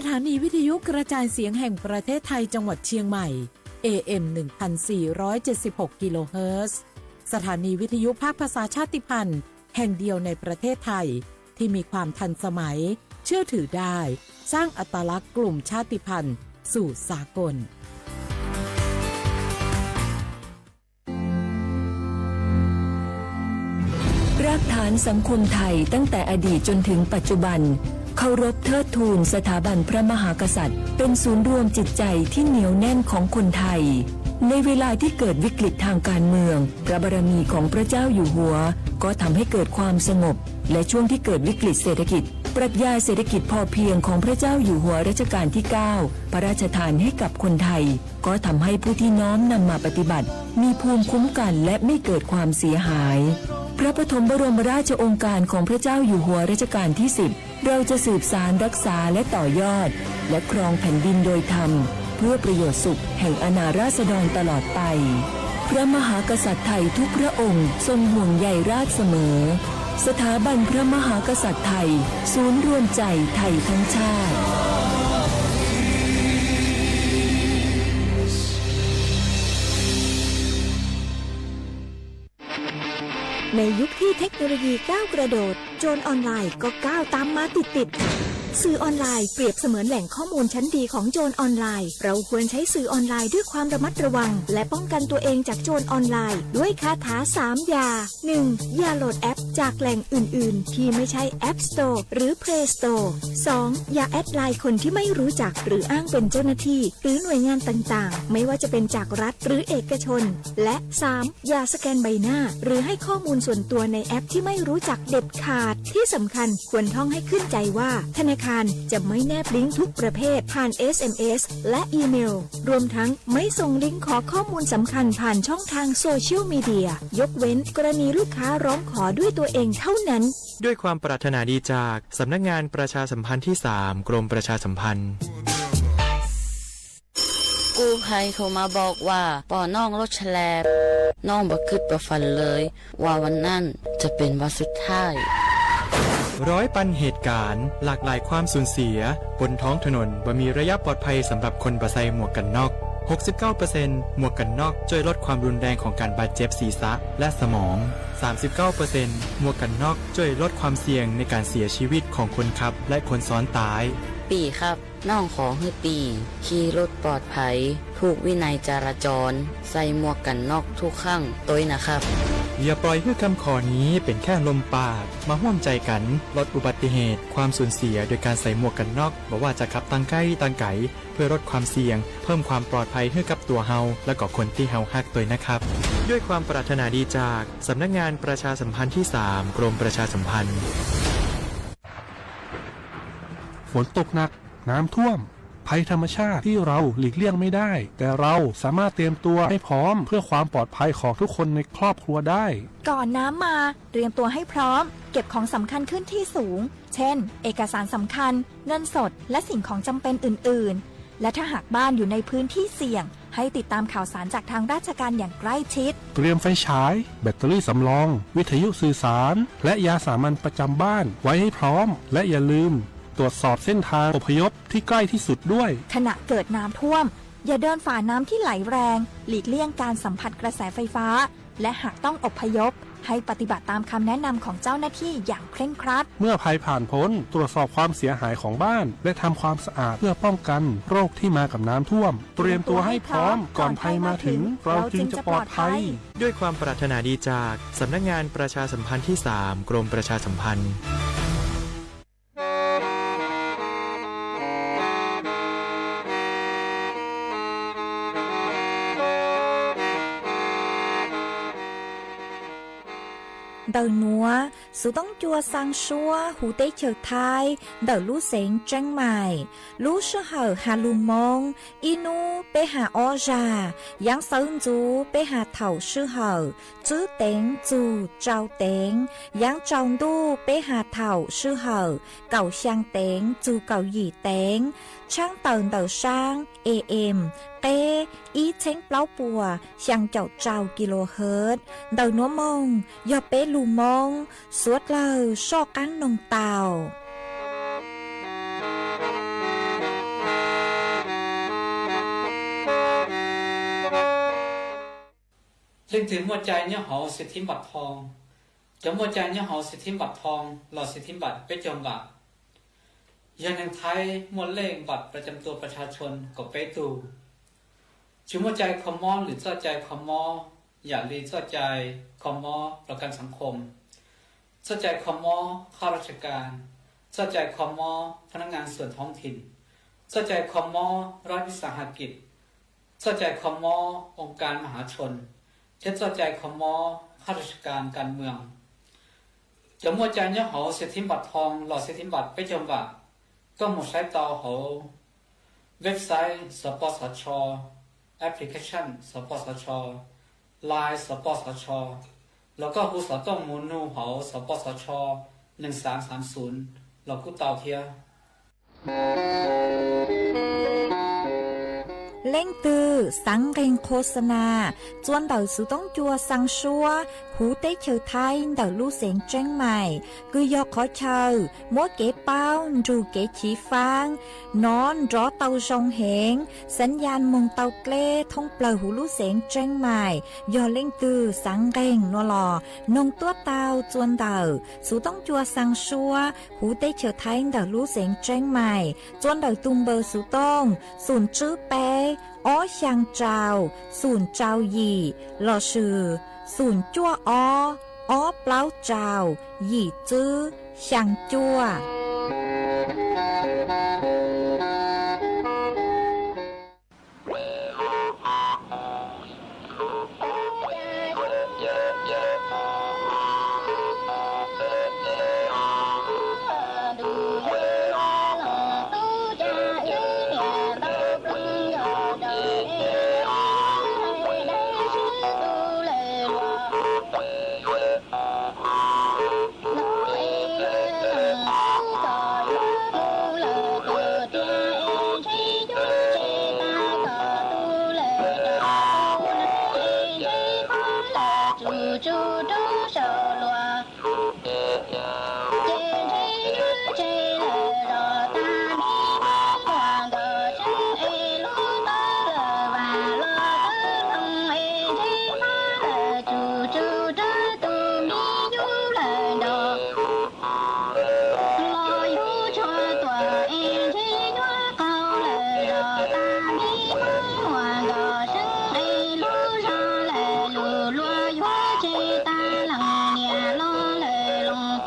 สถานีวิทยุกระจายเสียงแห่งประเทศไทยจังหวัดเชียงใหม่ เอ เอ็ม หนึ่งพันสี่ร้อยเจ็ดสิบหก กิโลเฮิรตซ์ สถานีวิทยุภาคภาษาชาติพันธุ์แห่งเดียวในประเทศไทย ที่มีความทันสมัย เชื่อถือได้ สร้างอัตลักษณ์กลุ่มชาติพันธุ์สู่สากล รากฐานสังคมไทยตั้งแต่อดีตจนถึงปัจจุบัน เคารพเทิดทูนสถาบันพระมหากษัตริย์ เป็นศูนย์รวมจิตใจที่เหนียวแน่นของคนไทย ในเวลาที่เกิดวิกฤตทางการเมือง พระบารมีของพระเจ้าอยู่หัว ก็ทำให้เกิดความสงบ และช่วงที่เกิดวิกฤตเศรษฐกิจ ปรัชญาเศรษฐกิจพอเพียงของพระเจ้าอยู่หัวรัชกาลที่เก้า พระราชทานให้กับคนไทย ก็ทำให้ผู้ที่น้อมนำมาปฏิบัติ มีภูมิคุ้มกันและไม่เกิดความเสียหาย พระปฐมบรมราชโองการของพระเจ้าอยู่หัวรัชกาลที่สิบ เราจะสืบสานรักษาและต่อยอด และครองแผ่นดินโดยธรรม เพื่อประโยชน์สุขแห่งอาณาราษฎรตลอดไป พระมหากษัตริย์ไทยทุกพระองค์ทรงห่วงใยราษฎร์เสมอ สถาบันพระมหากษัตริย์ไทย ศูนย์รวมใจไทยทั้งชาติ ในยุคที่เทคโนโลยีก้าวกระโดด โจรออนไลน์ก็ก้าวตามมาติดๆ สื่อออนไลน์เปรียบเสมือนแหล่งข้อมูลชั้นดีของโจรออนไลน์ เราควรใช้สื่อออนไลน์ด้วยความระมัดระวัง และป้องกันตัวเองจากโจรออนไลน์ ด้วยคาถาสามอย่า หนึ่ง อย่าโหลดแอปจากแหล่งอื่นๆ ที่ไม่ใช่ App Store หรือ Play Store สอง อย่าแอดไลน์คนที่ไม่รู้จัก หรืออ้างเป็นเจ้าหน้าที่ หรือหน่วยงานต่างๆ ไม่ว่าจะเป็นจากรัฐหรือเอกชน และ สาม อย่าสแกนใบหน้า หรือให้ข้อมูลส่วนตัวในแอปที่ไม่รู้จักเด็ดขาด ที่สำคัญควรท่องให้ขึ้นใจว่า ธนาคารจะไม่แนบลิงก์ทุกประเภทผ่าน เอส เอ็ม เอส และอีเมล รวมทั้งไม่ส่งลิงก์ขอข้อมูลสำคัญผ่านช่องทางโซเชียลมีเดีย ยกเว้นกรณีลูกค้าร้องขอด้วยตัวเองเท่านั้น ด้วยความปรารถนาดีจากสำนักงานประชาสัมพันธ์ที่สาม กรมประชาสัมพันธ์ กู้ภัยโทรมาบอกว่าปอน้องรถแฉลบ น้องบ่คิดบ่ฝันเลยว่าวันนั้นจะเป็นวันสุดท้าย ร้อยปันเหตุการณ์ หลากหลายความสูญเสีย บนท้องถนนบ่มีระยะปลอดภัยสำหรับคนบ่ใส่หมวกกันน็อก หกสิบเก้าเปอร์เซ็นต์ หมวกกันน็อกช่วยลดความรุนแรงของการบาดเจ็บศีรษะและสมอง สามสิบเก้าเปอร์เซ็นต์ หมวกกันน็อกช่วยลดความเสี่ยงในการเสียชีวิตของคนขับและคนซ้อนท้าย ปีครับ น้องขอให้ปี ขี่รถปลอดภัย ถูกวินัยจราจร ใส่หมวกกันน็อกทุกครั้งด้วยนะครับ อย่าปล่อยให้คำขอนี้เป็นแค่ลมปาก มาร่วมใจกันลดอุบัติเหตุ ความสูญเสียโดยการใส่หมวกกันน็อก บ่ว่าจะขับทางใกล้ทางไกล เพื่อลดความเสี่ยง เพิ่มความปลอดภัยให้กับตัวเฮา และก็คนที่เฮาฮักด้วยนะครับ ด้วยความปรารถนาดีจากสำนักงานประชาสัมพันธ์ที่สาม กรมประชาสัมพันธ์ ฝนตกหนัก น้ำท่วม ภัยธรรมชาติที่เราหลีกเลี่ยงไม่ได้ แต่เราสามารถเตรียมตัวให้พร้อมเพื่อความปลอดภัยของทุกคนในครอบครัวได้ ก่อนน้ำมา เตรียมตัวให้พร้อม เก็บของสำคัญขึ้นที่สูง เช่น เอกสารสำคัญ เงินสด และสิ่งของจำเป็นอื่นๆ และถ้าหากบ้านอยู่ในพื้นที่เสี่ยง ให้ติดตามข่าวสารจากทางราชการอย่างใกล้ชิด เตรียมไฟฉาย แบตเตอรี่สำรอง วิทยุสื่อสาร และยาสามัญประจำบ้านไว้ให้พร้อม และอย่าลืม ตรวจสอบเส้นทางอพยพที่ใกล้ที่สุดด้วย ขณะเกิดน้ำท่วม อย่าเดินฝ่าน้ำที่ไหลแรง หลีกเลี่ยงการสัมผัสกระแสไฟฟ้า และหากต้องอพยพ ให้ปฏิบัติตามคำแนะนำของเจ้าหน้าที่อย่างเคร่งครัด เมื่อภัยผ่านพ้น ตรวจสอบความเสียหายของบ้าน และทำความสะอาดเพื่อป้องกันโรคที่มากับน้ำท่วม เตรียมตัวให้พร้อมก่อนภัยมาถึง เราจึงจะปลอดภัย ด้วยความปรารถนาดีจากสำนักงานประชาสัมพันธ์ที่สามกรมประชาสัมพันธ์ Ntawm nuav, xuv toob cua xaa suab huv teb chaws Thaib ntawm lub xeev Tseeb Maim. Lub sij hawm has lug Moob, ib nub peb has ob zag, yaav xawv ntxuv peb has thaum sij hawm tswb teev txug tsau teev, yaav tsau ntuj peb has thaum sij hawm kaum xyaa teev txug kaum yim teev. Tshaab tawm ntawm saab A M qeb ib txheeb plaub puas xyaa caum rau kilohertz. Ntawm nuav moog yog peb lug Moob, suav dlawg soj qaab noog tau. Leej twg muaj cai nyob hauv xi thib npam thoo? Cov muaj cai nyob hauv xi thib npam thoo los xi thib npam peb caug npam, yog neeg Thaib muaj lej npam prav cam tua pas tshaj tshon kaum peb tug. Tsis muaj cai kho mob lwm txoj cai kho mob, yam li txoj cai kho mob rov kaj xav khom, txoj cai kho mob khab raj tsha kas, txoj cai kho mob phab nab ngas xuam thoob thim, txoj cai kho mob rab vis xas ha kis, txoj cai kho mob oo kas ma hav tshon, thiab txoj cai kho mob khab raj tsha kas kas mws. Cov muaj cai nyob hauv xi thib npam thoo los xi thib npam peb caug npam, koj mus saib tau hauv website xov pos xov tsho, application xov pos xov tsho, line xov pos xov tsho, los koj hu xov tooj mus nug hauv xov pos xov tsho nees xav xav xum los kuj tau thiab. Leej twg xav nqeeg qho xa nas txua ntawm xuv toob cua xaa suab huv teb chaws Thaib ntawm lub xeev Tseeb Maim, kws yog qhov chaw muab kev paub nrug kev chiv faab nov nrov tau zoo heev, xav yas moog tau dleb thoob plawg huv lub xeev Tseeb Maim. Yog leej twg xav nqeeg no los noog tuab tau txua ntawm xuv toob cua xaa suab huv teb chaws Thaib ntawm lub xeev Tseeb Maim, txua ntawm tug npawb xuv tooj xum tswb peb ob xyaa rau xum rau yim lossis xum cuaj ob ob plaub rau yim tswb xyaa cuaj. Los yug tshuaj tuam es ntshe yuav qau lawm zos tas me muam nkawd seeb es lub zog lawm lug luag yuav tseg tas leej niam los lawm loos.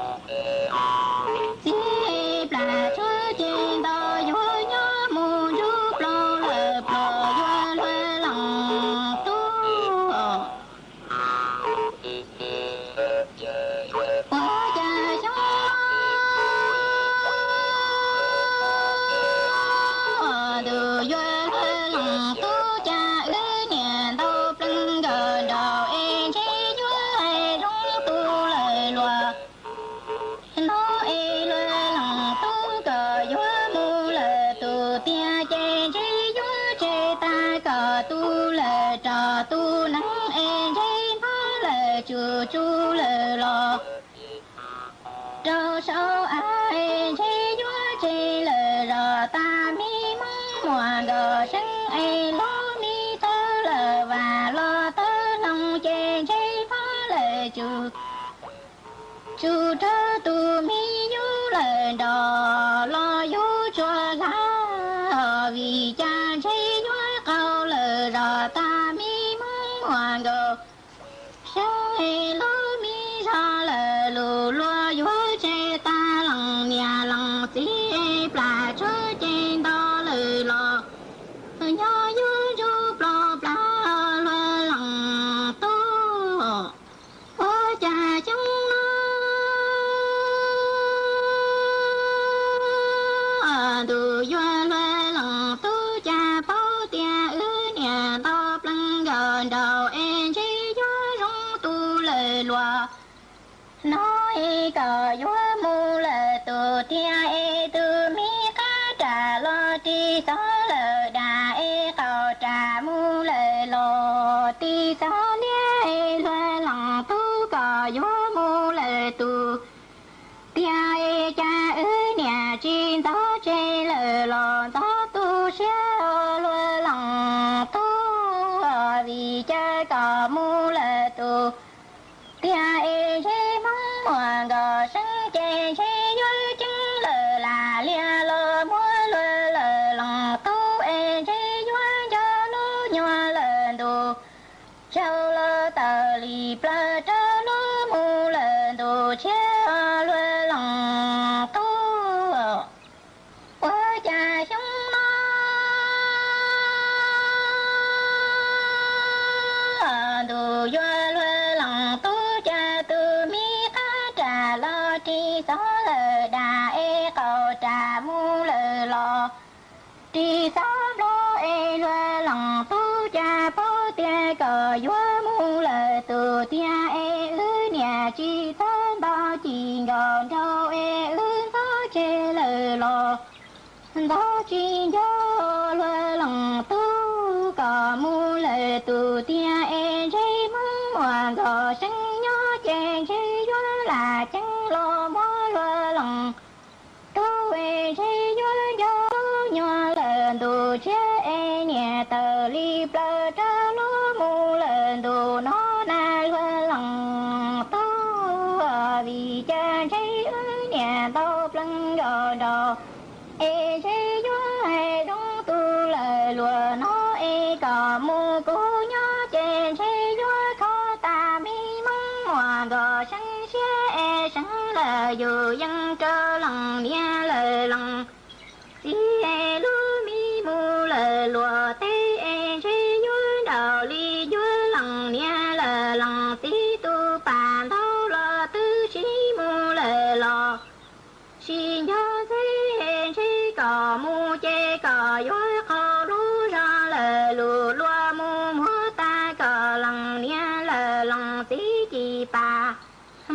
Txiv plam tshuab ces ntaus yuav nyob mus ntsuj plaus lawm plaus yuav luag leej tub. Ua cas xyoo ntuj yuav luag leej tub, cas wb niam ntau pleeg nkawd nraud es ntshe yuav hais zoo tu lawm luag. Hnub es luag leej tub kom yuav mus lawm tus tiag ces ntshe yuav tseg tas kom tu lawm rog tus neeb es ntshe hnub lawm tsum tsum lawm los rau saum av es ntshe yuav tseg lawm zos tas me muam nkawd seeb es lub me tawg lawm vam los tawg hloov ces ntshe hnub lawm tsum tsum rau tus me yug lawm nraud los yug tshuaj hlab, vim cas ntshe yuav qau lawm zos tas me muam nkawd seeb es lub me zog lawm lug luag yuav tseg tas leej niam leej txiv es plam tshuab ces ntaus lawm los nyob yuav ntsuj plaus plab luag leej tub. Ua cas xyoo no ntuj yuav luag leej tub, cas paub tias wb niam ntau pleeg nkawd nraud es ntshe yuav zoo tu lawm luag. Hnub es kom yuav mus lawm tus tiag es tus me qab ram los ris xov lawm dag es qaum ram mus lawm los tis xov niab es luag leej tub kom yuav mus lawm tus tiag es cas wb niam tsis ntog tseg lawm los ntog tu siab luag leej tub, vim cas kom mus lawm tus tiag es ntshe Hmoob muaj nkauj seeb ces ntshe yuav ceeb lawm lam liag los muab luag lawm lees tub es ntshe yuav nco lub nyuag lawm ntus tsaug los tawm li plaws rau lub mus lawm ntus tshiab luag lees tub. Ua cas xyoo no ntus yuav luag lees tub cas tus me qab ram los ris xov lawm dam es qaum ram mus lawm los ris xov nplog es luag lees tub cas paub tias kom yuav mus lawm tus tiag es wb niam tsis txhob nto cim nkaus nraug es wb ntxov tseg lawm los ntxov tsis nco luag lees tub kom mus lawm tus tiag es ntshe Hmoob muaj nkauj seeb nyob ces ntshe yuav lam ceeb los muab luag lees tub es ntshe yuav nco nyuag lawm ntus tshiab es niam tawm li plaws rau lub mus lawm ntus no na luag lees tub. Vim cas ntshe wb niam ntau plees nkaus nraug es ntshe yuav hais zoo tus lawm luag no es kom mus kuv nyob ces ntshe yuav kho tas me Hmoob muaj nkauj seeb siab es seev lawm yus yeej rau lees niam lawm lees txiv es lub me mus lawm luag teb es ntshe yuav nraus li yuav lees niam lawm lees txiv tus pas ntau los twb sib mus lawm los tsis nco ntxeb es ntshe kom mus ces kom yuav qhau lub zog lawm lus luag mus muab tas kom lees niam lawm lees txiv ci pas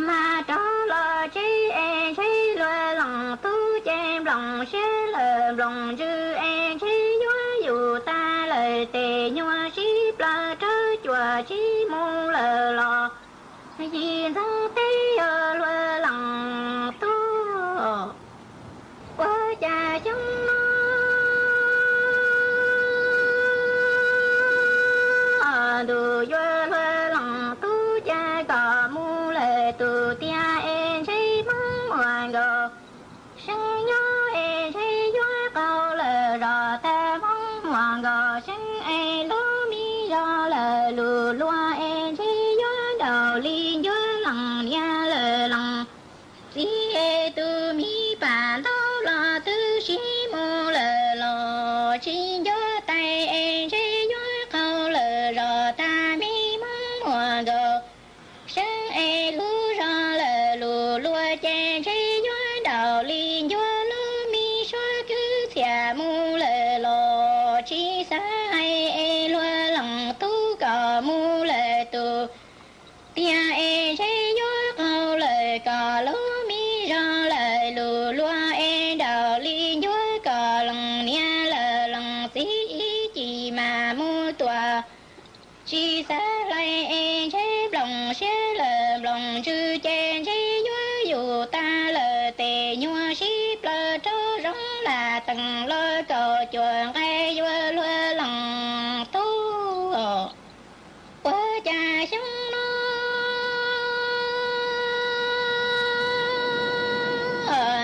mas rov los tsev es ntshe luag lees tub ces nploos siab lawm nploos ntsws es ntshe yuav yus tas lawm tes nyuag sib plaws rawv cuam sib mus lawm los yim ntxoov teb yog luag lees tub. Ua cas xyoo no ntus yuav luag lees tub cas kom mus lawm tus tiag es ntshe Hmoob muaj nkauj seeb nyob es ntshe yuav qau lawm zos tag Hmoob muaj nkauj seeb es lub me zog lawm lus luag es ntshe yuav nraus li yuav lees niam lawm lees txiv es tus me pas ntau los twb sib mus lawm los tsis nco tais es ntshe yuav qau lawm zos tag me Hmoob muaj nkauj seeb es lub zog lawm lus luag ces ntshe yuav nraus li yuav lub me suab kwv txhiaj mus lawm los tsis xav hais es luag lees tub kom mus lawm tus tiag es ntshe yuav qau lawm kom lub me zog lawm lus luag es nraus li yuav kom lees niam lawm lees txiv ib ci mas mus tuaj tsis xav hlais es ntshe nploos siab lawm nploos ntsws ces ntshe yuav yus tas lawm tes nyuag sib plaws rau zoov lam teem los kaum cuam nqaij yuav luag lees tub. Ua cas xyoo no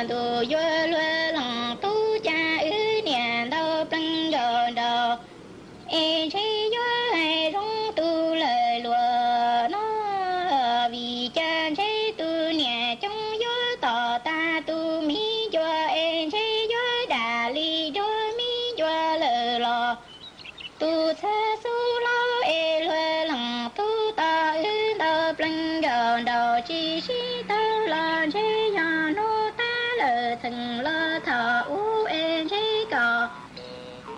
ntus yuav luag lees tub cas wb niam ntau plees nkaus nraug es ntshe yuav hais zoo tus lawm luag no. Vim cas ntshe tus niam coob yuav tom tag tus me ncua es ntshe yuav dam li dua me ncua lawm los tus txhab xub laub es luag lees tub tos wb ntau plees nkaus nraug tsis sib tau los ntshe yog hnub tag lawm txheem los thaum ub es ntshe kom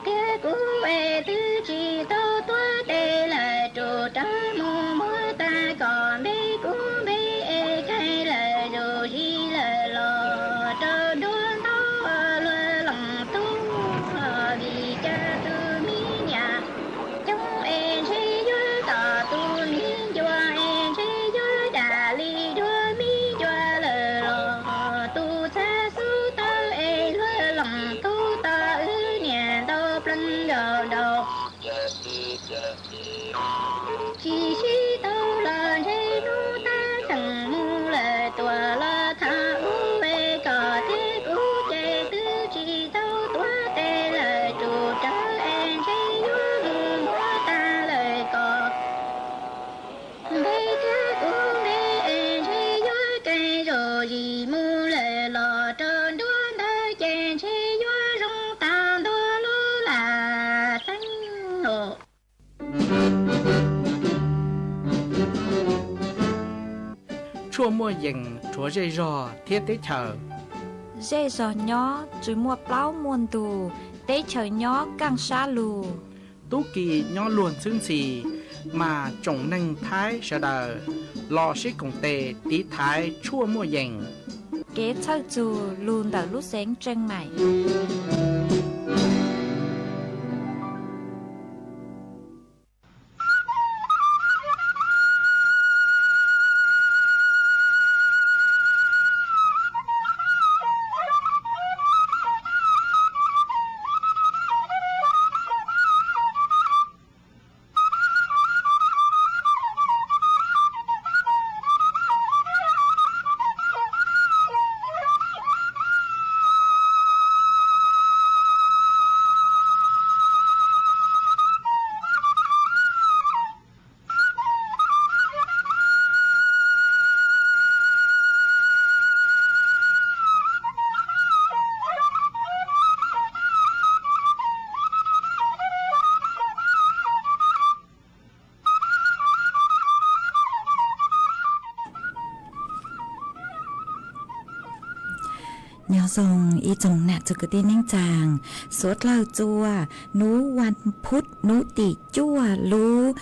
tiag kuv es twb tsis tau tuav tes lawm rub rawv mus muab tag kom npe kuv npe es khaij lawm zus zis lawm los rau nruab ntau luag lees tub. Vim cas tus me niam coob es ntshe yuav tom tus me ncua es ntshe yuav dam li dua me tshuaj muaj yees rhuav zej zog thiab teb chaws. Zej zog nyob tsis muaj plaub muaj ntug, teb chaws nyob kaj sab lug. Tub ki nyob luag ntxhwb ntxhi, mas tsoom neeg Thaib sawv daws los sib koom tes tiv thaiv tshuaj muaj yees. Kev txhawj txug lug ntawm lub xeev Tseem Maim. Nyob zoo ib tsoom nam txiv kwv tij neej tsaa, suav dlawg txua nub vas phuv nub tim cuaj lub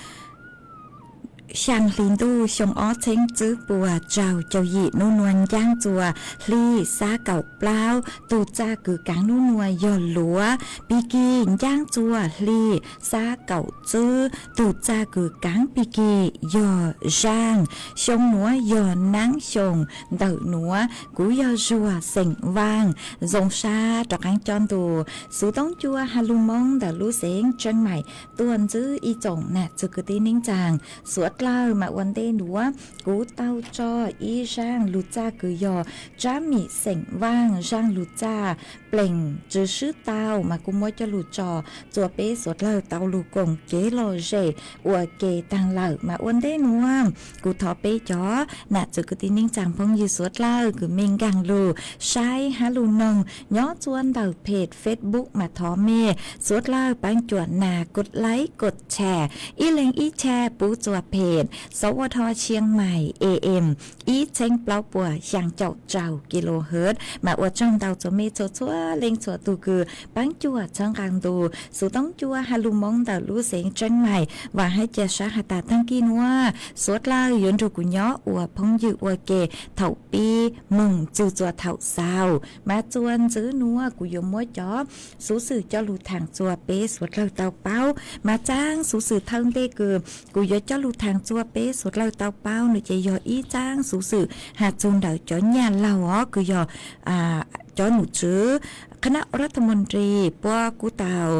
xyaa hli ntuj xyoo ob txheeb tsib puas rau caum yim, nub nua ncaab txua hli xab kaum plaub, tug txaj kws kaav nub nua yog luav pig kig, ncaab txua hli xab kaum tsib, tug txaj kws kaav pig kig yog zaaj. Xyoo nuav yog naab xyoo ntawm nuav, kuv yog Zuag xeem Vaaj, zoo sab rov qaab cob ntu xuv toob cua ha lug Moob ntawm lub xeev Tseem Maim tuaj ntsib ib tsoom nam txiv kwv tij neej tsaa, suav dlawg mas ua ntej nuav kuv tau tso ib zaaj lug txaj kws yog Tsab Mim xeem Vaaj zaaj lug txaj Plees Tsi Swb Tau mas kuv muab coj lug tso txua peb suav dlawg tau lug koom kev lom zem ua ke taag lawm. Mas ua ntej nuav kuv thov peb cov nam txiv kwv tij neej tsaa phooj ywg suav dlawg kws mej nkaag lug saib hab lug noog nyob txua ntawm page Facebook mas thov mej suav dlawg paab cuam nas kos laib kos tshare, ib leeg ib tshare pub txua page Sov Ua Dho Tshiab Mais A M ib txheeb plaub puas xyaa caum rau kilohertz. Mas ua tsaug ntau txua mej txhua txhua leej txhua tug kws paab cuam txhawb nqaa ntu xuv toob cua ha lug Moob ntawm lub xeev Tseem Maim. Vaam hab ca sab has tas taag kis nuav suav dlawg yuav nrug kuv nyob ua phooj ywg ua ke thaum pib moog txug txua thaum xaus. Mas txua ntxiv nuav kuv yuav muab cov xuv xwm coj lug thaam txua peb suav dlawg tau paub. Mas txaab xuv xwm thawj ntej kws kuv yuav coj lug thaam txua peb suav dlawg tau paub nuav ces yog ib txaab xuv xwm has txug ntawm cov nyaj laug os, kws yog cov num tswv คณะรัฐมนตรี puab kuj tau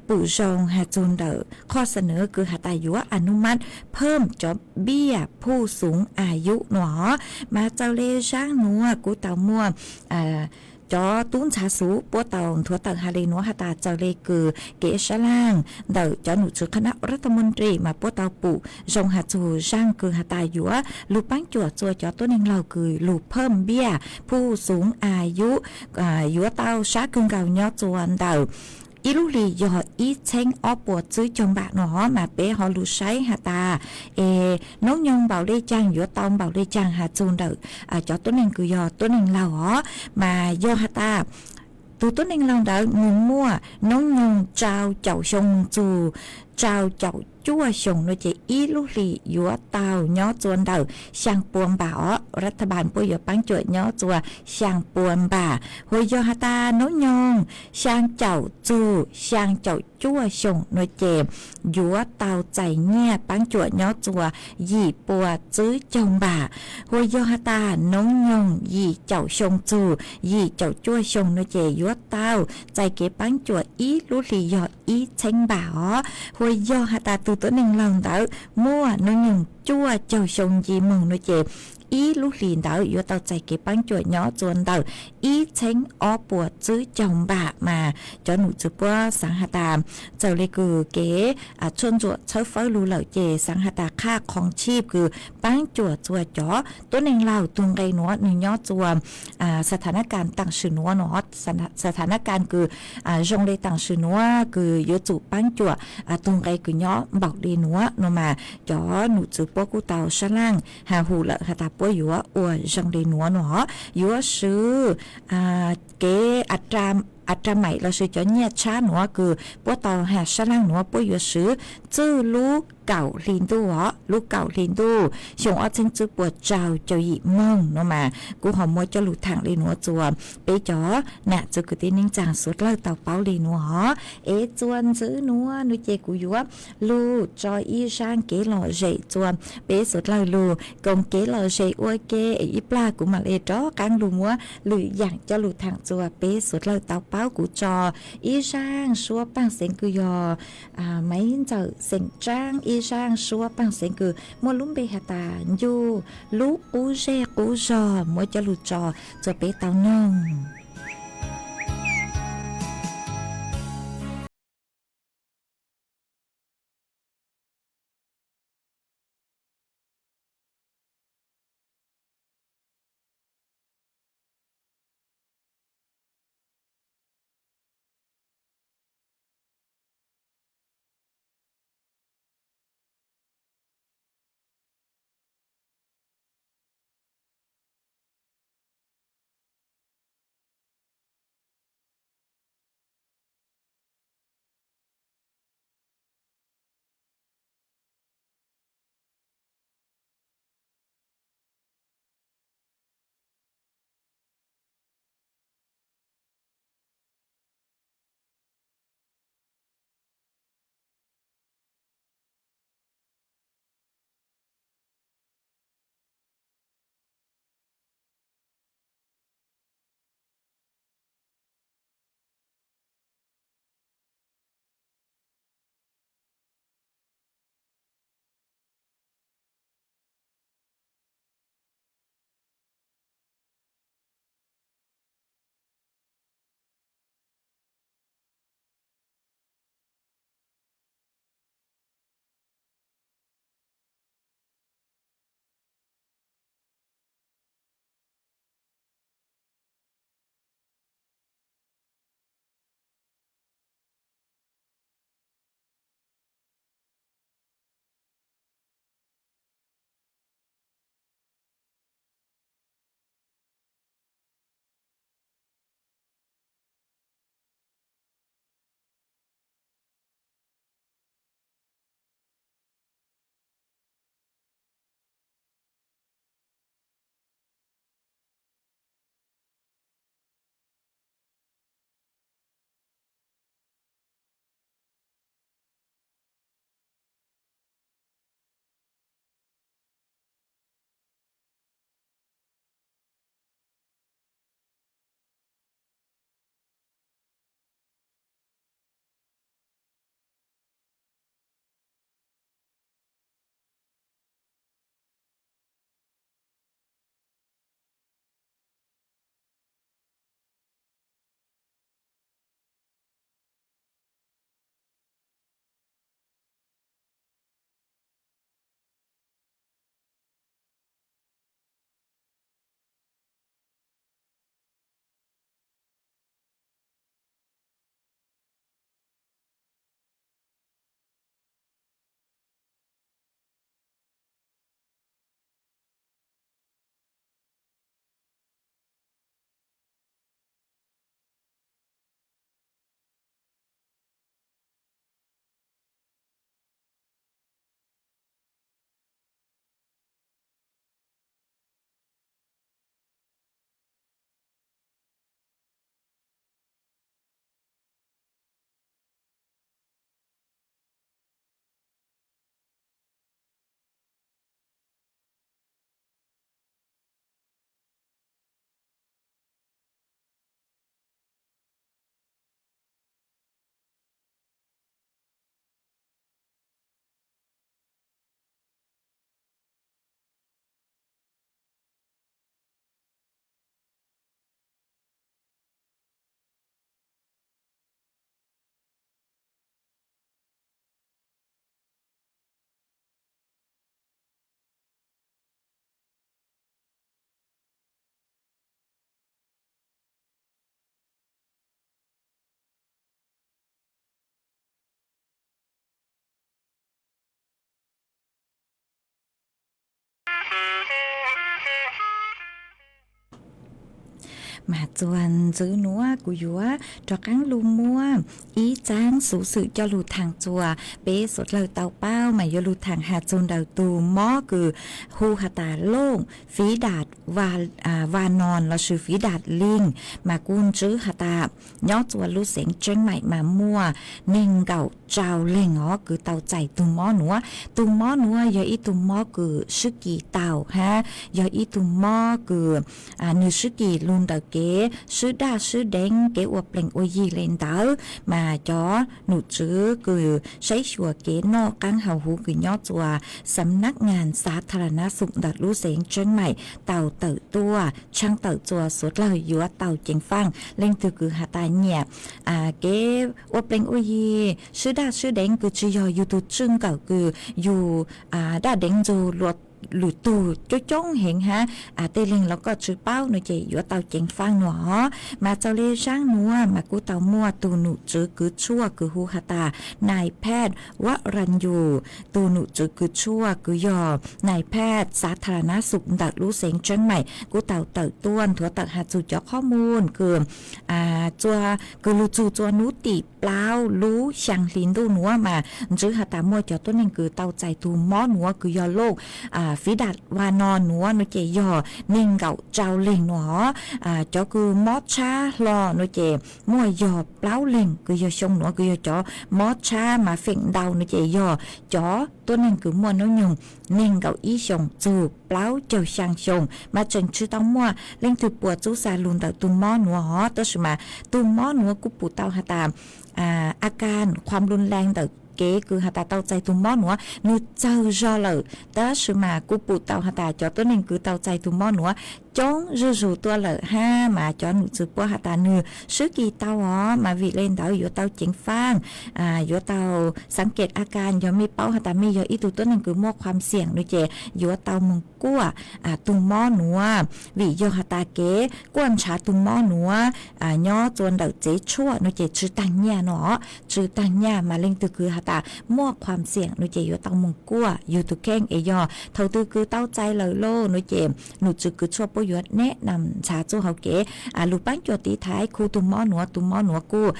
pum zoo has txug ntawm qhov xa nws kws has tas yuav a nub mab phawm cov npiaj phuj xuv a yub nuav. Mas txawm le zaab nuav kuj tau muaj cov tub ntxhab xuv puab tau nthuav tawm has le nuav has tas txawm le kws kev sab laag ntawm cov num tswv คณะรัฐมนตรี mas puab tau pum zoo has txug zaaj kws has tas yuav lug paab cuam txua cov tuab neeg laug kws lug phawm npiaj phuj xuv a yub yuav tau sab kawg nkaus nyob txua ntawm ib lub hlis yog ib txheeb ob puas tsib caug npam nuav. Mas peb ho lug saib has tas es noob nyoog npaum le caag yuav tau npaum le caag has txug ntawm cov tuab neeg kws yog tuab neeg laug os. Mas yog has tas tug tuab neeg laug ntawd nwg muaj noob nyoog rau caum xyoo moog txug rau caum cuaj xyoo nuav ces ib lub hlis yuav tau nyob txua ntawm xyaa puas npam os. Ras thas npas puab yuav paab cuam nyob txua xyaa puas npam. Hos yog has tas noob nyoog xyaa caum txug xyaa caum cuaj xyoo nuav ces yuav tau txais nyiaj paab cuam nyob txua yim puas tsib caug npam. Hos yog has tas noob nyoog yim caum xyoo txug yim caum cuaj xyoo nuav ces yuav tau txais kev paab cuam ib lub hlis yog ib txheeb npam os. Hos yog has tas tug tuab neeg laug ntawd muaj noob nyoog cuaj caug xyoo nce moog nuav ces ib lub hlis ntawd yuav tau txais kev paab cuam nyob txua ntawm ib txheeb ob puas tsib caug npam. Mas cov num tswv puab xaav has tas txawm le kws kev tshuaj ntsuam txhawb fawb lug lawm ces xaav has tas qhaj qhov tshij kws paab cuam txua cov tuab neeg laug tug nqe nuav nwg nyob txua สถานการณ์ taam sim nuav no, สถานการณ์ kws zoo le taam sim nuav kws yuav tsum paab cuam tug nqe kws nyob npaum le nuav no. Mas cov num tswv puab kuj tau sab laaj has hu lawm has tas puab yuav ua zoo li nuav no. Yuav swv kev a ra maim lossis cov nyiaj tshab nuav kws puab tau has sab laaj nuav puab yuav swv txwj lub kaum hli ntuj os, lub kaum hli ntuj xyoo ob txheeb tswb puas rau caum yim moog no mas kuv ho muab coj lug thaam li nuav txuas peb cov nam txiv kwv tij neej tsaa suav dlawg tau paub li nuav os. Es txuas ntxiv nuav nuav ces kuv yuav lug tso ib zaaj kev lom zem txuas peb suav dlawg lug koom kev lom zem ua ke es ib plag kuv mam le rov qaab lug muab lwm yaam coj lug thaam txuas peb suav dlawg tau paub. Kuv tso ib zaaj suab paaj xeev kws yog Maiv Ntxawm xeem Tsaab ib zaaj suab paaj xeev kws muaj lub npe has tas Ncuj Lub Qub Zej Qub Zog muab coj lug tso txuas peb tau noog. Mas txuas ntxiv nuav kuv yuav rov qaab lug muab ib txaab xuv xwm coj lug thaam txuas peb suav dlawg tau paub mas yuav lug thaam has txug ntawm tug mob kws hu has tas looj fiv dam va noos lossis fiv dam liis mas kuj ntsib has tas nyob txuas lub xeev Tseeb Maim mas muaj neeg nkaum rau leeg os kws tau txais tug mob nuav. Tug mob nuav yog ib tug mob kws swb kis tau hab yog ib tug mob kws nwg swb kis lug ntawm kev swb daj swb deev, kev ua plees ua yig le ntawd mas cov num tswv kws saib xyuas kev noj qaab haus huv kws nyob txuas xam nab ngas xav tha la nab xum ntawm lub xeev Tseeb Maim tau tawm tuaj tshaaj tawm txuas suav dlawg yuav tau ceev faaj. Leej twg kws has tas nyiam kev ua plees ua yig swb daj swb deev kws tsi yog yug tug tswj nkawm kws yug daj deev nrug lwm tug coob coob heev hab tej leeg los koj tsi paub no ces yuav tau ceev faaj nuav os. Mas txaus le zaab nuav mas kuj tau muaj tug num tswv kws tshuaj kws hu has tas nais Phaj Vam Ran Yus. Tug num tswv kws tshuaj kws yog nais Phaj xav tha la nab xum ntawm lub xeev Tseeb Maim kuj tau tawm tuaj nthuav tawm has txug cov qhob mus kws txua kws lug txug txua nub tim plaub lub xyaa hli ntuj nuav mas ntsib has tas muaj cov tuab neeg kws tau txais tug mob nuav kws yog looj fiv dam va noos nuav no ces yog neeg nkaum rau leeg nuav os. Cov kws mob tshab hlo no ces muaj yog plaub leeg kws yog xyoo nuav kws yog cov mob tshab mas feem ntau no ces yog cov tuab neeg kws muaj nub nyoog neeg nkaum ib xyoos txug plaub caug xyaa xyoo mas tseem tsi tau muaj leej twg puas txub xa lug ntawm tug mob nuav os. Tab sis mas tug mob nuav kuj pum tau has tas a kas khuam lub leej ntawm kev kws has tas tau txais tug mob nuav nwg txawg zog lawm, tab sis mas kuj pum tau has tas cov tuab neeg kws tau txais tug mob nuav coob zuj zug tuaj lawm hab mas cov num tswv puab has tas nwg swb kis tau os mas vim le ntawd yuav tau ceev faaj, yuav tau xaav kem a kas. Yog mej paub has tas mej yog ib tug tuab neeg kws muaj khuam xiam no ces yuav tau moog kuaj tug mob nuav, vim yog has tas kev kuaj ntshav tug mob nuav nyob txua ntawm tsev tshuaj no ces tsi taag nyaj no, tsi taag nyaj mas leej twg kws has tas muaj khuam xiam no ces yuav tau moog kuaj yug tug kheej es yog thaus twg kws tau txais lawm lauj no ces num tswv kws tshuaj puab yuav neb nam ntshav txuj hauv kev lug paab cuam tiv thaiv khu tug mob nuav, tug mob nuav kuj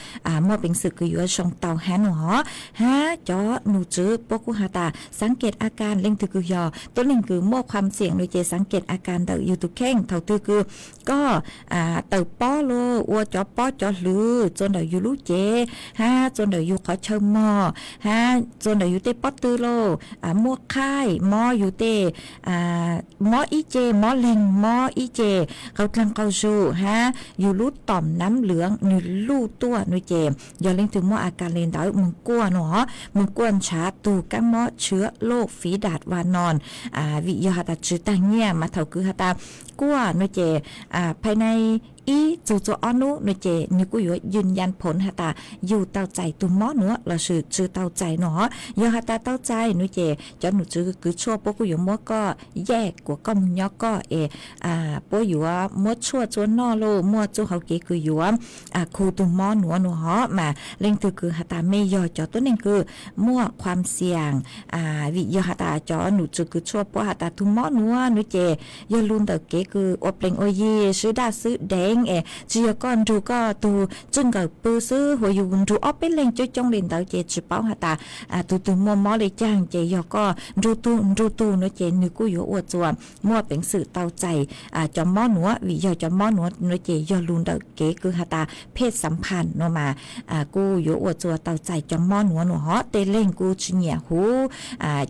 muaj peev xwm kws yuav zoo tau hab no os. Hab cov num tswv puab kuj has tas xaav kem a kas, leej twg kws yog tuab neeg kws muaj khuam xiam no ces xaav kem a kas ntawm yug tug kheej thaus twg kws koj tawm pob lauj, ua cov pob cov hlwv txua ntawm yug lub cev hab txua ntawm yug qhov chaw mog hab txua ntawm yug tej pob tw lauj, muaj qhaij, mob yug tej mob ib ce, mob leeg, mob ib ce qaug dlaag qaug zug hab yug lub tom nam lwv nwg luj tuaj no ces yog leej twg muaj a kas le ntawd moog kuaj no, moog kuaj ntshav tug kaab mob tshua looj fiv dam va noos, vim yog has tas tsi taag nyaj mas thaus kws has tas kuaj no ces phais nai ib txug txua ob nub no ces nwg kuj yuav yws yas phoov has tas yug tau txais tug mob nuav lossis tsi tau txais no. Yog has tas tau txais no ces cov num tswv kws tshuaj puab kuj yuav muab koj yaj kuas koj moog nyob koj es puab yuav muab tshuaj txua noj lauj, muaj txuj hauv kev kws yuav khu tug mob nuav no os. Mas leej twg kws has tas mej yog cov tuab neeg kws muaj khuam xiam, vim yog has tas cov num tswv kws tshuaj puab has tas tug mob nuav no ces yog lug ntawm kev kws ua plees ua yig swb daj swb deev es tsi yog koj nrug koj tug tswj nkawm pw xwb, huv yug nrug ob peb leeg coob coob le ntawd ces tsi paub has tas tug twg muaj mob le caag ces yog koj nrug tug nrug tug no ces nwg kuj yuav ua txuas muaj peev xwm tau txais cov mob nuav, vim yog cov mob nuav no ces yog lug ntawm kev kws has tas pheej xav phaj no mas kuj yuav ua txuas tau txais cov mob nuav no os. Tej leeg kuj tsi nyiam huv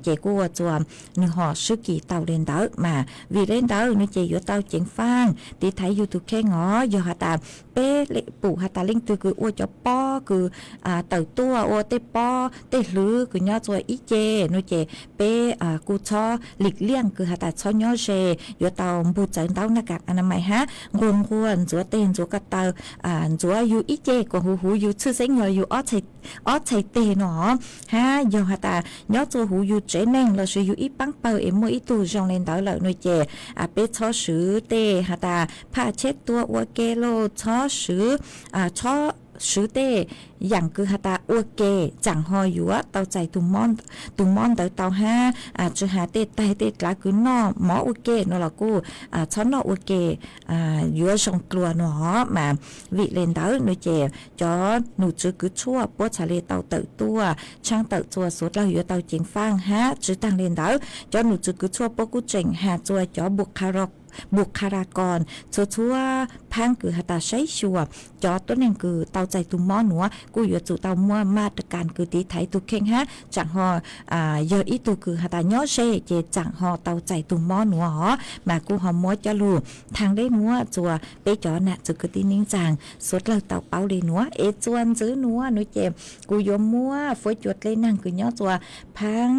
ces kuj ua txuas nwg ho swb kis tau le ntawd mas vim le ntawd no ces yuav tau ceev faaj tiv thaiv yug tug kheej os. Yog has tas peb pum has tas leej twg kws ua cov pob kws tawm tuaj ua tej pob tej hlwv kws nyob txua ib ce no ces peb kuj txhob lim liaj kws has tas txhob nyob ze, yuav tau npug txawv ntaub naj kas a na mais hab nquag nquag ntxuav teg ntxuav ko taw, ntxuav yug ib ce kuas huv huv yug tshwj xeeb yog yug ob txhais teg no hab yog has tas nyob txua huv yug tsev neeg lossis yug ib paab pawg es muaj ib tug zoo le ntawd lawm no ces peb txhob swv tej has tas phaj tsheb tua ua ke lauj, txhob swv, txhob swv tej yaam kws has tas ua ke tsaam ho yuav tau txais tus mob ntawd tau hab, tsi has tej taig tej dlav kws noj mov ua ke no los kuj txhob noj ua ke, yuav zoo dlua no os mas. Vim le ntawd no ces cov nom tswv kws tshuaj puab txhad le tau tawm tuaj tshaaj tawm txuas xuav dlawg yuav tau ceev faaj hab. Tsi taag le ntawd cov nom tswv kws tshuaj puab kuj tseem has txuas cov npus qha ra koos txhua txhua phaab kws has tas saib xyuas cov tuab neeg kws tau txais tus mob nuav kuj yuav tsum tau muaj maj ra kas kws tiv thaiv tug kheej hab tsaam ho yog ib tug kws has tas nyob ze ces tsaam ho tau txais tus mob nuav os mas kuj ho muab coj lug thaaj dleb nuav txuas peb cov nam txwv kwv tij neej tsaa xuav dlawg tau paub le nuav. Es txuas ntxwv nuav nuav ces kuv yuav muab fuab cua dleb naag kws nyob txuas phaab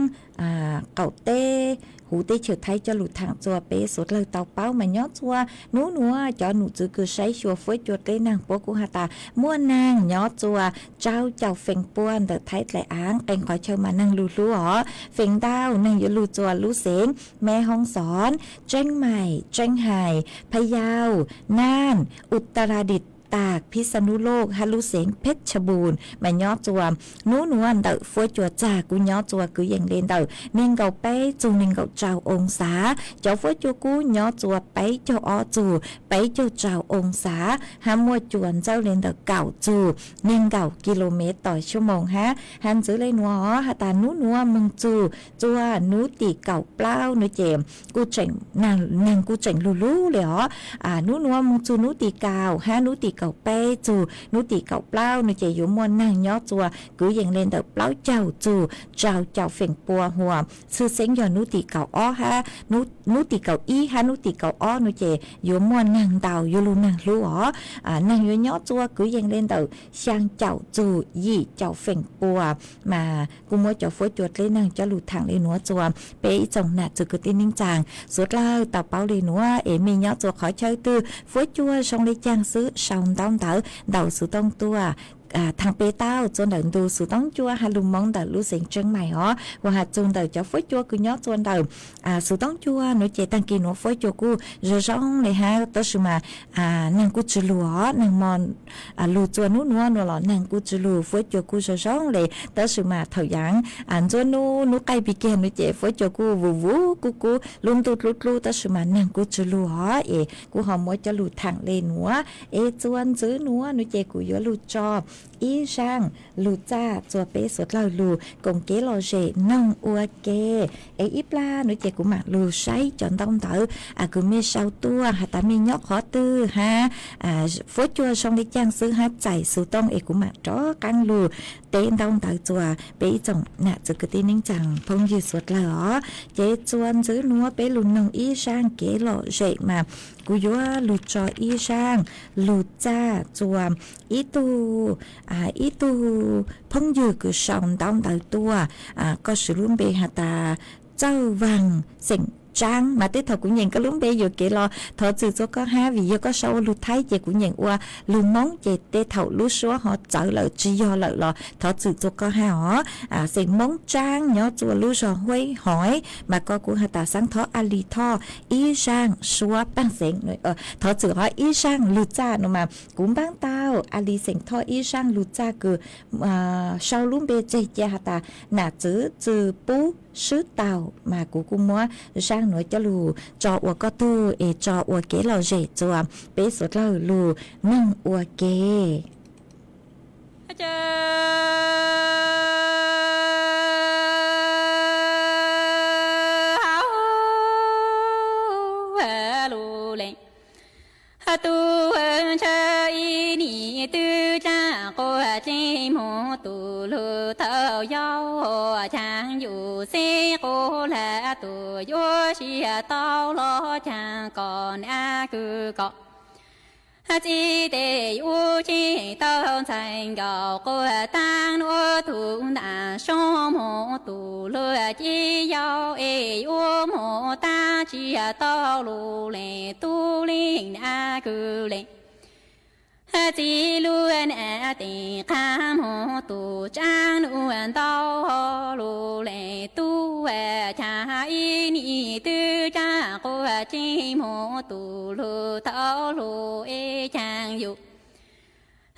qaum teb huv teb chaws Thaib coj lug thaam txuas peb xuav dlawg tau paub mas nyob txuas nub nuav cov nom tswv kws saib xyuas fuab cua dleb naag puab kuj has tas muaj naag nyob txuas rau caum feem pua ntawm Thaib dlaim aav, qee qhov chaw mas naag lug hlub os. Feem ntau naag yuav lug txuas lub xeev Meb Hoob Xoom, Tseeb Maim, Tseeb Hais, Phaj Yauj, Naaj, Utaradit, tas Phij Xa Nub Loj hab lub xeev Phej Tshaj Npum mas nyob txuas nub nuav ntawm fuab cua txag kuj nyob txuas kwv yees le ntawm neeg nkaum peb txug neeg nkaum rau oo xav. Cov fuab cua kub nyob txuas peb caug ob txug peb caug rau oo xav hab muaj cua ntxawj le ntawm kaum txug neeg nkaum kis lus mev tom xuab moos hab. Has ntxwv le nuav os has tas nub nuav moog txug txuas nub tim kaum plaub nuav ces kuj tseem, naag kuj tseem lug lub le os. Nub nuav moog txug nub tim kaum hab nub tim kaum peb txug nub tim kaum plaub nuav ces yuav muaj naag nyob txuas kwv yees le ntawm plaub caug txug rau caum feem pua hua. Tshwj xeeb yog nub tim kaum ob hab, nub tim kaum ib hab nub tim kaum ob nuav ces yuav muaj naag ntau yuav lug naag hlub os. Naag yuav nyob txuas kwv yees le ntawm xyaa caum txug yim caum feem pua mas kuj muab cov fuab cua dleb naag coj lug thaam le nuav txuas peb ib tsoom nam txwv kwv tij neej tsaa xuav dlawg tau paub le nuav. Es mej nyob txuas qhov chaw twg fuab cua zoo le caag xwb sau ntaub ntawv ntaus xuv tooj tuaj thaam peb tau txuas ntawm ntu xuv tooj cua has lug Moob ntawm lub xeev Tseeb Maim os. Ua has txug ntawm cov fuab cua kws nyob txuas ntawm xuv tooj cua nuav ces taag kis nuav fuab cua kuj zoo zoo le hab tab sis mas naag kuj tsi lug os. Naag mo lug txuas nub nuav nuav los naag kuj tsi lug, fuab cua kuj zoo zoo le tab sis mas thaum yaav ntxuab nub nub qaij pig kiag nuav ces fuab cua kuj vus vus kub kub lub ntuj dlub dlub tab sis mas naag kuj tsi lug os. Es kuj ho muab coj lug thaam le nuav. Es txuas ntxwv nuav nuav ces kuv yuav lug tso ib zaaj lug txaj txuas peb xuav dlawg lug koom kev lom zem noog ua ke. Es ib plag nuav ces kuv maam lug saib cov ntaub ntawv kws mej sau tuaj has tas mej nyob qhov twg hab fuab cua zoo le caag xwb hab txais xuv tooj es kuv maam rov qaab lug teb ntaub ntawv txuas peb ib tsoom nam txwv kwv tij neej tsaa phooj ywg xuav dlawg os. Ces txuas ntxwv nuav peb lug noog ib zaaj kev lom zem mas kuv yuav lug tso ib zaaj lug txaj txuas ib tug, ib tug phooj ywg kws sau ntaub ntawv tuaj. Koj swv lub npe has tas Txawj Vaag xeem Tsaab mas tej thaum kuv nyeem koj lub npe yuam kev los thov txim txuas koj hab vim yog koj sau ua lug Thaib ces kuv nyeem ua lug Moob ces tej thaum lub suab ho txawv lawm tsi yog lawm los thov txim txuas koj hab os. Xeem Moob Tsaab nyob txuas lub zog Huaib Hoiv mas koj kuj has tas xaav thov a li thoj ib zaaj suab paaj xeev, thov txim hov ib zaaj lug txaj no mas kuv npaab tau a li xeem thoj ib zaaj lug txaj kws sau lub npe tseg cia has tas nam txwv Tsw Pub Swb Tau mas kuv kuj muab zaaj nuav coj lug tso ua koj tug es tso ua kev lom zem txuas peb xuav dlawg lug noog ua ke. Tus ntshaw ib nim twb tsaam quas ceeb moog tus lug tau yau, chaang yus xeeb quas hlab tus yuav siab tau los chaang kom nam kws kom txib tes yus ceeb tau ntxhais nkaus quas taab nuav tug nam soob moog tus lug ci yau es yuav moog taab tsi tau lug leej tub leej nam kws leej txib lug nam teem qaab moog tus tsaab nuav ntau lug leej tub chaab ib nim twb tsaam quas ceeb moog tus lug tau lug es chaang yus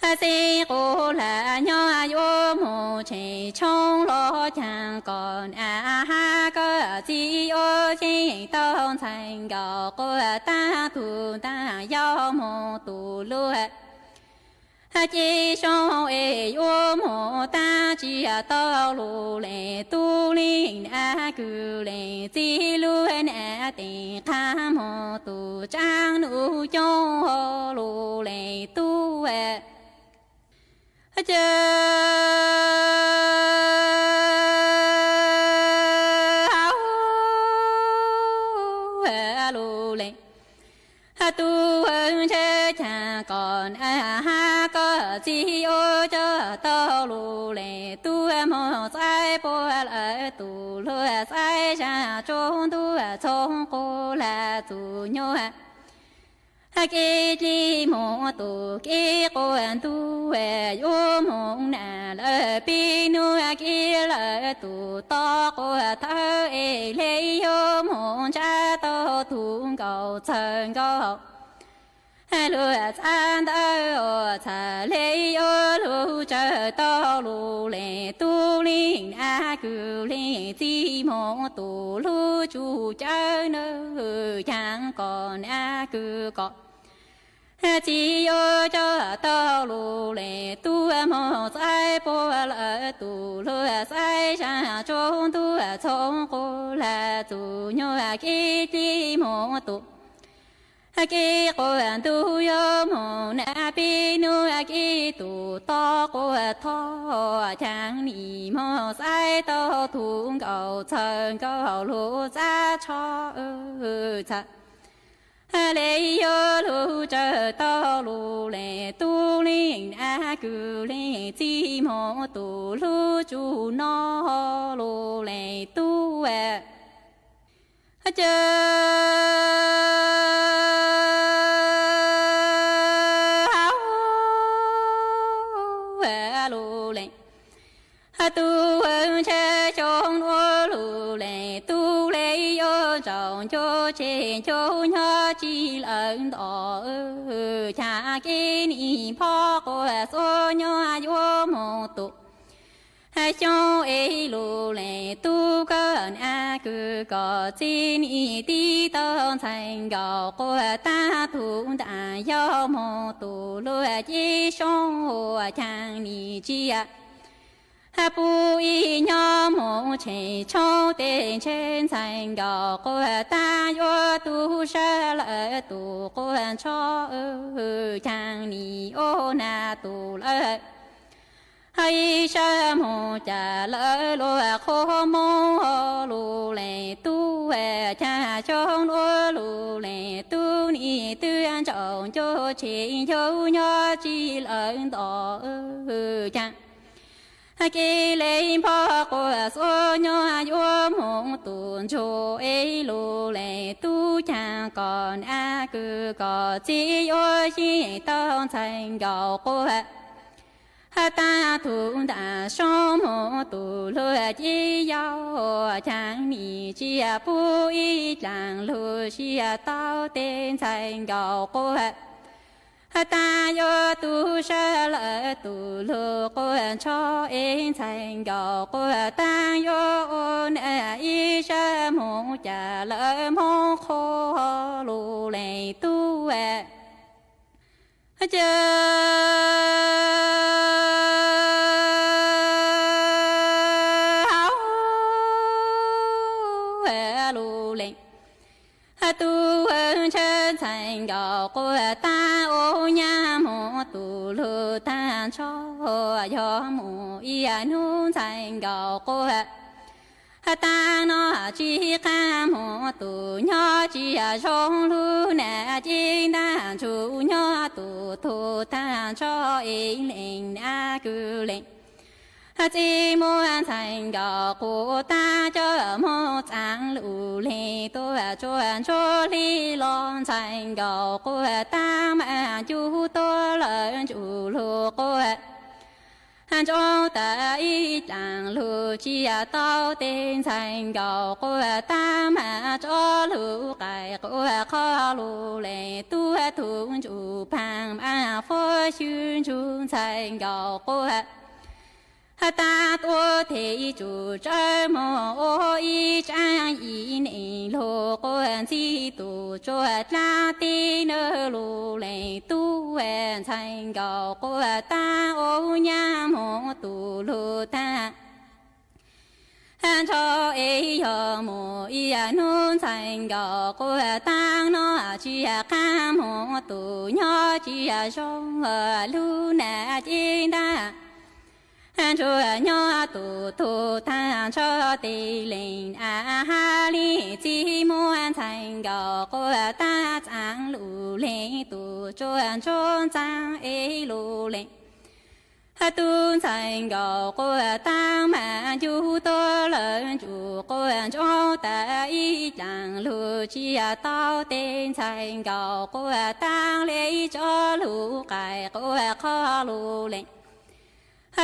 Xib qub hlab nyob yuav mus tshee tshoob los caag kom na hab koj txiv yuav yeej tau ntxhais nkaus quas taag tug ntaag yau moog tus lug ci xyoo es yuav moog taag tsi tau lug leej tub leej na kws leej txiv lug na teem qha moog tus tsaab nub coob lug leej tub ca lug leej tub ntshe caag kom na hab koj txiv yuav coj tau lug leej tub moog xaiv puab lawv tus lug xaiv zag tsob ntuj txhoov quas hlab txug nyuag kev dlib moog tus kev quas ntuj yuav moog na lawm pib nub kev lawm tus tod quas thawj es le yuav moog ntsab tau tug nkaus txhawj nkaus lug txav ntawd txhaj le yuav lug tsawg tau lug leej tub leej na kws leej txiv moog tus lug tsuj cawv nawb caag kom na kws kom txiv yuav coj tau lug leej tub moog xaiv puab lawv tus lug xaiv zag tsob ntuj txhoov quas hlab txug nyuag kev dlib moog tus kev quas ntuj yuav moog na pib nub kev tus tod quas thov caag nim moog xaiv tau tug nkaus txhawj nkaus lug txav tsho txhaj le yuav lug tsawg tau lug leej tub leej na kws leej txiv moog tus lug tsuj noj lug leej tub ca lug leej tub ntshe xyoo nuav lug leej tub le yuav ntsaum ncuj tshee ncuj nyob tsi lawm nto caag kev nim npog quas xuav nyob yuav moog tus xyoo es lug leej tub koj na kws kom txiv nim tib tau ntxhais nkaus quas taag tug ntaag yau moog tus lug ci xyoo ua caag nim tsia pub ib nyob moog tshee tshoob teg ntshe ntxhais nkaus quas taag yuav tub sab lawm tus quas ntsho caag nim ua na tus lawm ib sab moog ca lawm luag qhuab moog lug leej tub caag xyoo nuav lug leej tub nim twb ntsaum ncuj tshee ncuj nyob tsi lawm nto caag kev le npog quas xuav nyob yuav moog tus ntsuag es lug leej tub caag kom na kws kom txiv yuav yeej tau ntxhais nkaus quas taag tug ntaag soob moog tus lug ci yau caag nim tsia pub ib dlaag lug tsia tau teg ntxhais nkaus quas taag yuav tub sab lawm tus lug quas ntsho es ntxhais nkaus quas taag yuav ua na ib sab moog ca lawm moog qhuab lug leej tub ca lug leej tub ntshe ntxhais nkaus quas taag ua nyab moog tus lug taag ntsho yog moog ib nub ntxhais nkaus quas taag noj tsi qaab moog tus nyob tsi zoo lug na ci ntaag ntsuj nyob tus tug taag ntsho es leej na kws leej txiv muab ntxhais nkaus quas taag coj moog txaam lug leej tuaj tsuag ntsuag hli los ntxhais nkaus quas taag maam ncu tuaj lawm ntsuj lug quas ntsoov tas ib dlaag lug tsia tau teg ntxhais nkaus quas taag maam tso lug qaim quas qhov lug leej tub Tug ntsum paag mas fuab xyw ntsug ntxhais nkaus quas taag tuab thij tsum tsawb moog ua ib tsaab ib neeg lug quas ntxib tug tsuag dlaab teb nab lug leej tub ntxhais nkaus quas taag ua nyab moog tug lug taag nrho es yog moog ib yaam nub ntxhais nkaus quas taag nub tsi yog qaab moog tug nyob tsi yog zoo lug nam cev ntaag nrua nyob tug tug taag nrho teg leej a hab le txib muab ntxhais nkaus quas taag txaav lug leej tug tsuag ntsuag ntxaag es lug leej tug ntxhais nkaus quas taag mas ncu tuab lawm ntsum quas ntsoov tas ib dlaag lug tsi yog tau teg ntxhais nkaus quas taag le tso lug qais quas qhov lug leej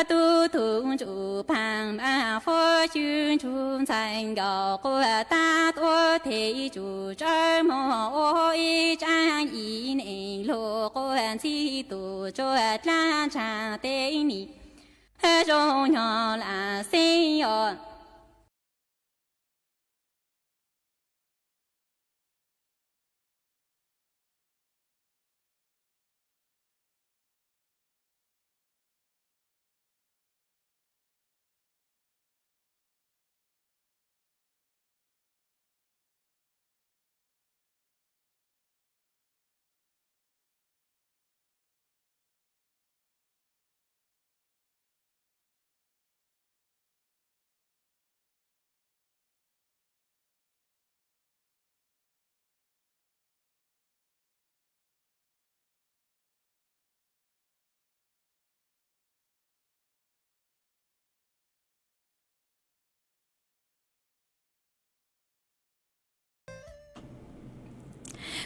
tug tug ntsum paag mas fuab xyw ntsug ntxhais nkaus quas taag tuab thij tsum tsawb moog ua ib tsaab ib neeg lug quas ntxib tug tsuag dlaab ntsaag teg nim zoo nyob laam xeeb os.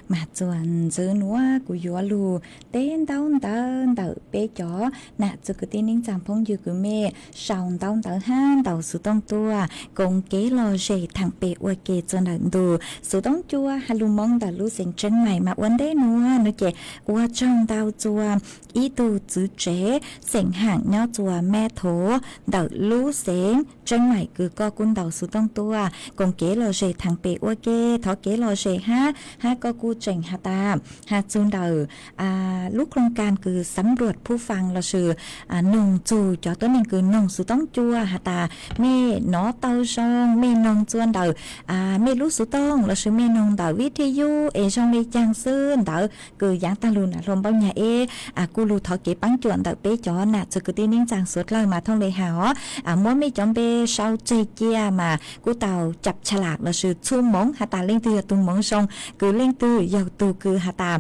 Mas txuas ntxiv nuav kuv yuav lug teb ntaub ntawv ntawm peb cov nam txiv kwv tij neej tsaa phooj ywg kwv mej sau ntaub ntawv hab ntaus xuv tooj tuaj koom kev lom zem thaam pem ua ke txug ntawm ntu xuv tooj cua has lug Moob ntawm lub xeev Tseeb Maim mas ua ntej nuav nuav ces ua tsaug ntau txug ib tug txiv tsev xeem Haam nyob txug Meb Thov ntawm lub xeev Tseeb Maim kws koj kuj ntaus xuv tooj tuaj koom kev lom zem thaam pem ua ke, thov kev lom zem hab, hab koj kuj tseem has tas has txug ntawm lub koom kaas kws xav nruam phuj faas lossis noog txug cov tuab neeg kws noog xuv tooj cua has tas mej nov tau zoo, mej noog txug ntawm mej lub xuv tooj lossis mej noog ntawm vib thij yub es zoo le caag xwb ntawd kws yaav taag lug nam hluas npaub nyag eb, kuj lug thov kev paab cuam ntawm peb cov nam txiv kwv tij neej tsaa suav dlawg mas thooj le has os, muab mej cov npe sau tseg cia mas kuj tau cab tsha lam lossis txhua moov has tas leej twg yog tug moov zoo, kws leej twg yog tug kws has tas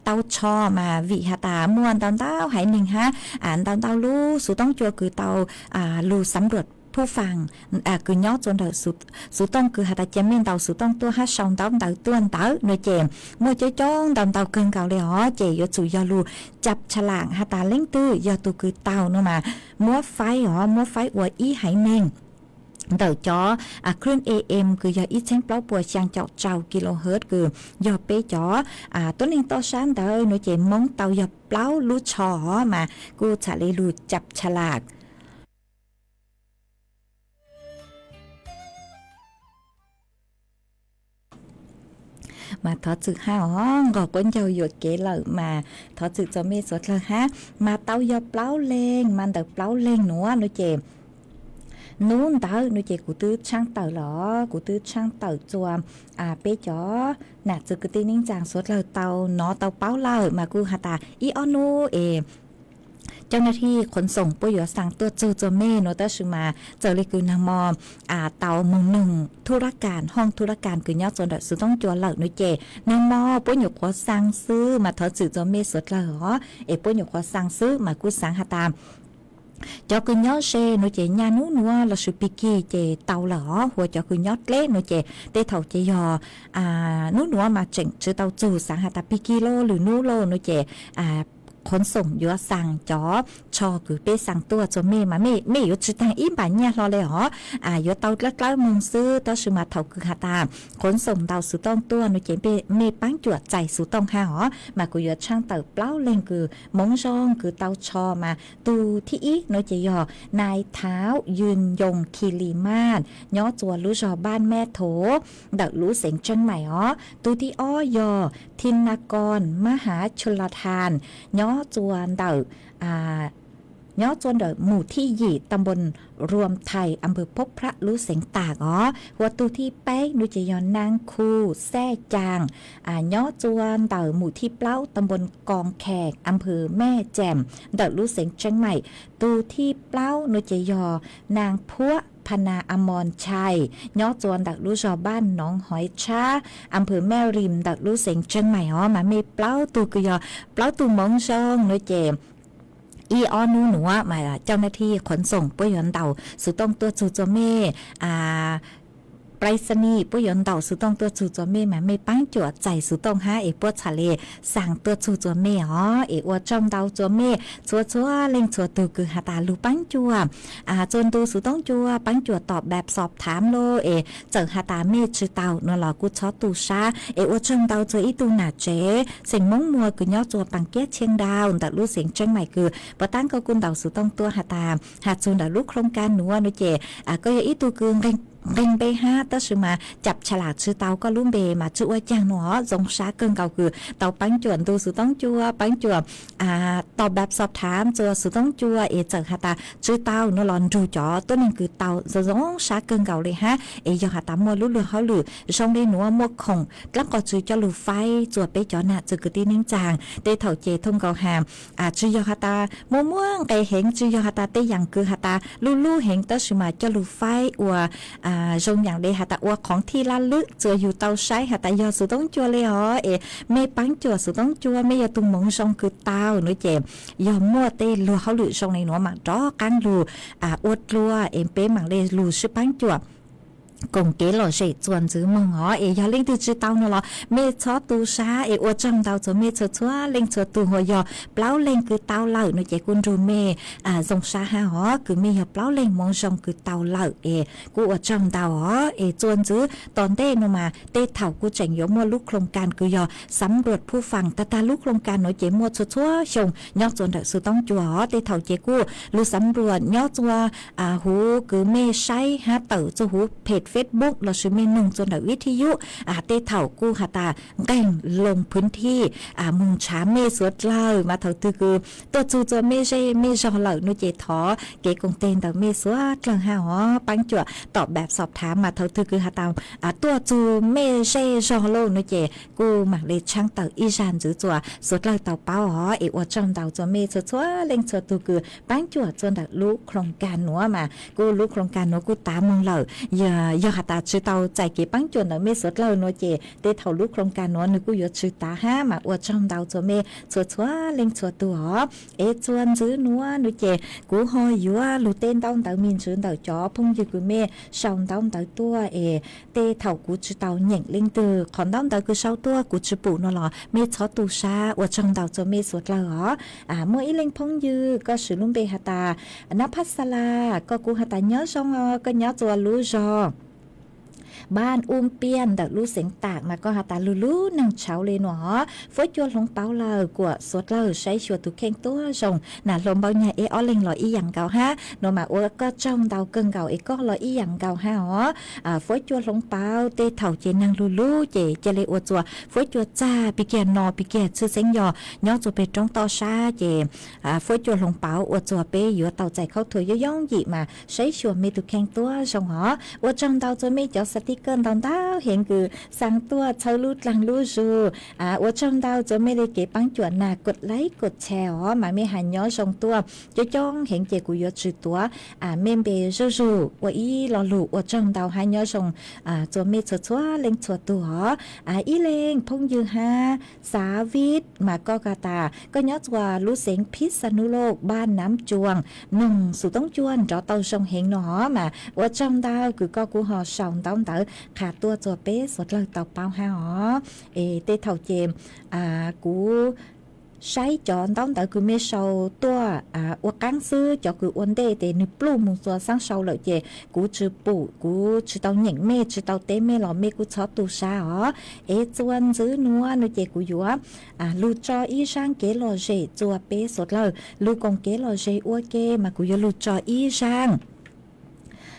tau tsho mas vim has tas muaj ntau ntau haiv neeg hab ntau ntau lub xuv tooj cua kws tau lug xav nruam phuj faas kws nyob txug ntawm xuv tooj kws has tas cia mej ntaus xuv tooj tuaj hab sau ntaub ntawv tuaj ntawd nuav ces muaj coob coob ntau ntau kawg nkaus le os, ces yuav tsum yog lug cab tsha lam has tas leej twg yog tug kws tau nuav mas muab faib os, muab faib ua ib haiv neeg ntawm cov khwj A M kws yog ib txheeb plaub puas xyaa caum rau kilohertz kws yog peb cov tuab neeg toj sab ntawd nuav ces Moob tau yog plaub lub tsho os mas kuj txham le lug cab tsha lam. Mas thov txwm hab os, nqos quab ncaug yuam kev lawm mas thov txwm txug mej suav dlawg hab, mas tau yog plaub leeg mas ntawm plaub leeg nuav nuav ces nub ntawd nuav ces kuv twb tshaab tawm lawm, kuv twb tshaab tawm txug peb cov nam txiv kwv tij neej tsaa suav dlawg tau nov tau paub lawm mas kuj has tas ib ob nub es cov nav thij khuv xoom puab yuav xaa tuaj txug txug mej nuav tab sis mas txawm le kws naag mo tau moog noog thu lab kas, hoob thu lab kas kws nyob txug ntawm xuv tooj cua lawm nuav ces naag mo puab nyuam qhuav xaa xwb mas thov txwm txug mej suav dlawg os es puab nyuam qhuav xaa xwb mas kuj xaav has tas cov kws nyob ze nuav ces nyaj nub nuav lossis pig kig ces tau lawm os, hu ua cov kws nyob dleb nuav ces tej thaum ces yog nub nuav mas tseem tsi tau txug, xaav has tas pig kig lauj lwm nub lauj nuav ces Qhuv Xoom yuav xaa cov tsho kws peb xaa tuaj txug mej mas mej yuav tsi taag ib npam nyiaj hlo le os. Yuav tau dlawb dlawb moog xwb, tab sis mas thaum kws has tas Qhuv Xoom ntaus xuv tooj tuaj nuav ces mej paab cuam txais xuv tooj hab os. Mas kuv yuav tshaab tawm plaub leeg kws moov zoo kws tau tsho mas tug thib ib nuav ces yog Nais Thav Yws Nyoos Khis Lis Maj nyob txug lub zog Npaj Mej Thov ntawm lub xeev Tseeb Maim os. Tug thib ob yog Thi Na Koos Mab Hav Tshwj La Thaas nyob txug ntawm nyob txug ntawm mus thib yim ta npoo Ruam Thais a npawg Phob Phrab lub xeev Tam os. Hua tug thib peb nuav ces yog Naag Khu Xaj Caas nyob txug ntawm mus thib plaub ta npoo Koos Khas a npawg Mej Ceem ntawm lub xeev Tseeb Maim. Tug thib plaub nuav ces yog Naag Phuab Pha Na A Moos Chais nyob txug ntawm lub zog Npaj Noov Hoiv Tshab a npawg Mej Lim ntawm lub xeev Tseeb Maim os. Mas mej plaub tug kws yog plaub tug moov zoo nuav ces ib ob nub nuav mas coj naj thij Qhuv Xoom puab yuav ntaus xuv tooj tuaj txug txug mej, plai xa nis puab yuav ntaus xuv tooj tuaj txug txug mej mas mej paab cuam txais xuv tooj hab es puab txhad le xaa tuaj txug txug mej os. Es ua tsaug ntau txug mej txhua txhua leej txhua tug kws has tas lug paab cuam txug ntu xuv tooj cuaj, paab cuam tom bab xob thaam lug es txawm has tas mej tsi tau nuav los kuj txhob tu sab. Es ua tsaug ntau txug ib tug nam tsev xeem Moob Muas kws nyob txug Paas Kiab Tsheej Dau ntawm lub xeev Tseeb Maim kws puab taab koj kuj ntaus xuv tooj tuaj has tas has txug ntawm lub khoom kag nuav nuav ces koj yog ib tug kws nqee npe hab tab sis mas cam tsha lam tsi tau koj lub npe mas tsi ua caag nuav os. Zoo sab kawg nkaus kws tau paab cuam ntu xuv tooj cuaj, paab cuam tom bab xob thaam txug xuv tooj cuaj es txawm has tas tsi tau nuav los nrug cov tuab neeg kws tau zoo zoo sab kawg nkaus le hab. Es yog has tas muaj lub luag hauj lwm zoo le nuav muaj khoom dlaab qos tsw coj lug faib txug peb cov nam txwg kwv tij neej tsaa, tej thaum ces thooj nkaus has tsi yog has tas muaj muaj nqe heev, tsi yog has tas tej yaam kws has tas luj luj heev tab sis mas coj lug faib ua zoo yaam le has tas ua qhoov thij laj lwm txug yug tau saib has tas yog xuv tooj cuaj le os. Es mej paab cuam xuv tooj cuaj, mej yog tug moov zoo kws tau nuav ces yog muaj tej luag hauj lwm zoo le nuav mas rov qaab lug ua dlua es peb maam le lug sib paab cuam koom kev lom zem txuas ntxiv moog os. Es yog leej twg tsi tau nuav los mej txhob tu sab. Es ua tsaug ntau txug mej txhua txhua leej txhua tug, yog plaub leeg kws tau lawm nuav ces kuj nrug mej zoo sab hab os, kws mej yog plaub leeg moov zoo kws tau lawm es kuj ua tsaug ntau os. Es txuas ntxiv tom ntej nuav mas tej thaum kuj tseem yuav muaj lub khoom kag kws yog xav nruam phuj faam. Tag tag lub khoom kag nuav ces muaj txhua txhua xyoo nyob txug ntawm xuv tooj cuaj os. Tej thaum ces kuj lug xav nruam nyob txug huv kws mej saib hab tawm txug huv phem Facebook lossis mej noog txug ntawm vib thib yub. Tej thaum kuj has tas nqeeg loo phwv thij moog ntshav mej suav dlawg mas thaum twg kws tuaj txug txug mej zej mej zog lawm nuav ces thov kev koom teg ntawm mej suav dlawg hab os. Paab cuam tom bab xob thaam mas thaum twg kws has tas tuaj txug mej zej zog lawm nuav ces kuj maam le tshaab tawm ib zag ntxiv txuas suav dlawg tau paub os. Es ua tsaug ntau txug mej txhua txhua leej txhua tug kws paab cuam txug ntawm lub khoom kag nuav mas kuj lub khoom kag nuav kuj tav moog lawm. Yog has tas tsi tau txais kev paab cuam ntawm mej suav dlawg nuav ces tej thaum lub khoom kag nuav nwg kuj yuav tsw tav hab mas ua tsaug ntau txug mej txhua txhua leej txhua tug os. Es txuas ntxiv nuav nuav ces kuv ho yuav lug teb ntaub ntawv me ntsis ntawm cov phooj ywg kws mej sau ntaub ntawv tuaj es tej thaum kuv tsi tau nyeem leej twg qhov ntaub ntawv kws sau tuaj kuv tsi pum nuav los mej txhob tu sab, ua tsaug ntau txug mej suav dlawg os. Muaj ib leej phooj ywg koj swv lub npe has tas Nab Phab Xa La, koj kuj has tas nyob zoo os, koj nyob txug lub zog Npaj Ub Piaj ntawm lub xeev Tam mas koj has tas lug lub neej tshauv le nuav os. Fuab Cua hloov pauv lawm kuas suav dlawg saib xyuas tug kheej tuab zoo, nam hluas npau nyag ib ob leeg los ib yaam nkaus hab nuav mas ua koj tsaug ntau kawg nkaus es koj los ib yaam nkaus hab os. Fuab Cua hloov pauv tej thaum ces neeg lug lub ces ca le ua txuas Fuab Cua txag pig kiag no pig kiag tshwj xeeb yog nyob txug peg roob toj sab ces Fuab Cua hloov pauv ua txuas peb yuav tau txais khaub thuas yooj yooj yim mas saib xyuas mej tug kheej tuab zoo os. Ua tsaug ntau txug mej cov xav tij kawj ntau ntau heev kws xaa tuaj txhawb lub dlaag lub zug. Ua tsaug ntau txug mej le kev paab cuam nag kuas laib kuas tshee os mas mej has nyob zoo tuaj coob coob heev ces kuv yuav tsw tuav mej npe zuj zug ua ib lo lug. Ua tsaug ntau hab nyob zoo txug mej txhua txhua leej txhua tug os. Ib leej phooj ywg hab Xav Vib mas koj has tas koj nyob txug lub xeev Phib Xa Nub Loj Npaj Nab Cuas, noog xuv toob cua nrov tau zoo heev no os mas ua tsaug ntau kws koj kuj ho sau ntaub ntawv qha tuaj txug peb suav dlawg tau paub hab os. Es tej thaum ces kuv saib cov ntaub ntawv kws mej sau tuaj ua qaab xwb, cov kws ua ntej tes nwg pluj moog txug xaab sau lawm ces kuv tsi pum, kuv tsi tau nyeem mej, tsi tau teb mej los mej kuj txhob tu sab os. Es txuas ntxiv nuav no ces kuv yuav lug tso ib zaaj kev lom zem txuas peb suav dlawg lug koom kev lom zem ua ke mas kuv yuav lug tso ib zaaj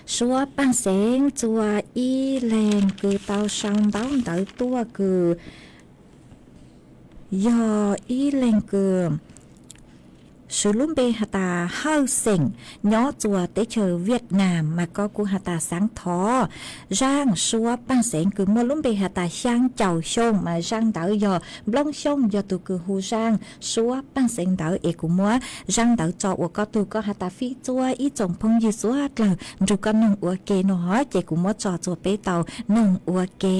suab paaj xeev txuas ib leeg kws tau sau ntaub ntawv tuaj kws yog ib leeg kws swv lub npe has tas Hawj Xeem nyob txuas teb chaws Vietnam mas koj kuj has tas xaav thov zaaj suab paaj xeev kws muaj lub npe has tas Xyaa Caum Xyooj mas zaaj ntawv yog Nploob Xyooj yog tug kws hu zaaj suab paaj xeev ntawd es kuv muab zaaj ntawv tso ua koj tug koj has tas fij txuas ib tsoom phooj ywg suav dlawg nrug koj noog ua ke no ces kuv muab tso txuas peb tau noog ua ke.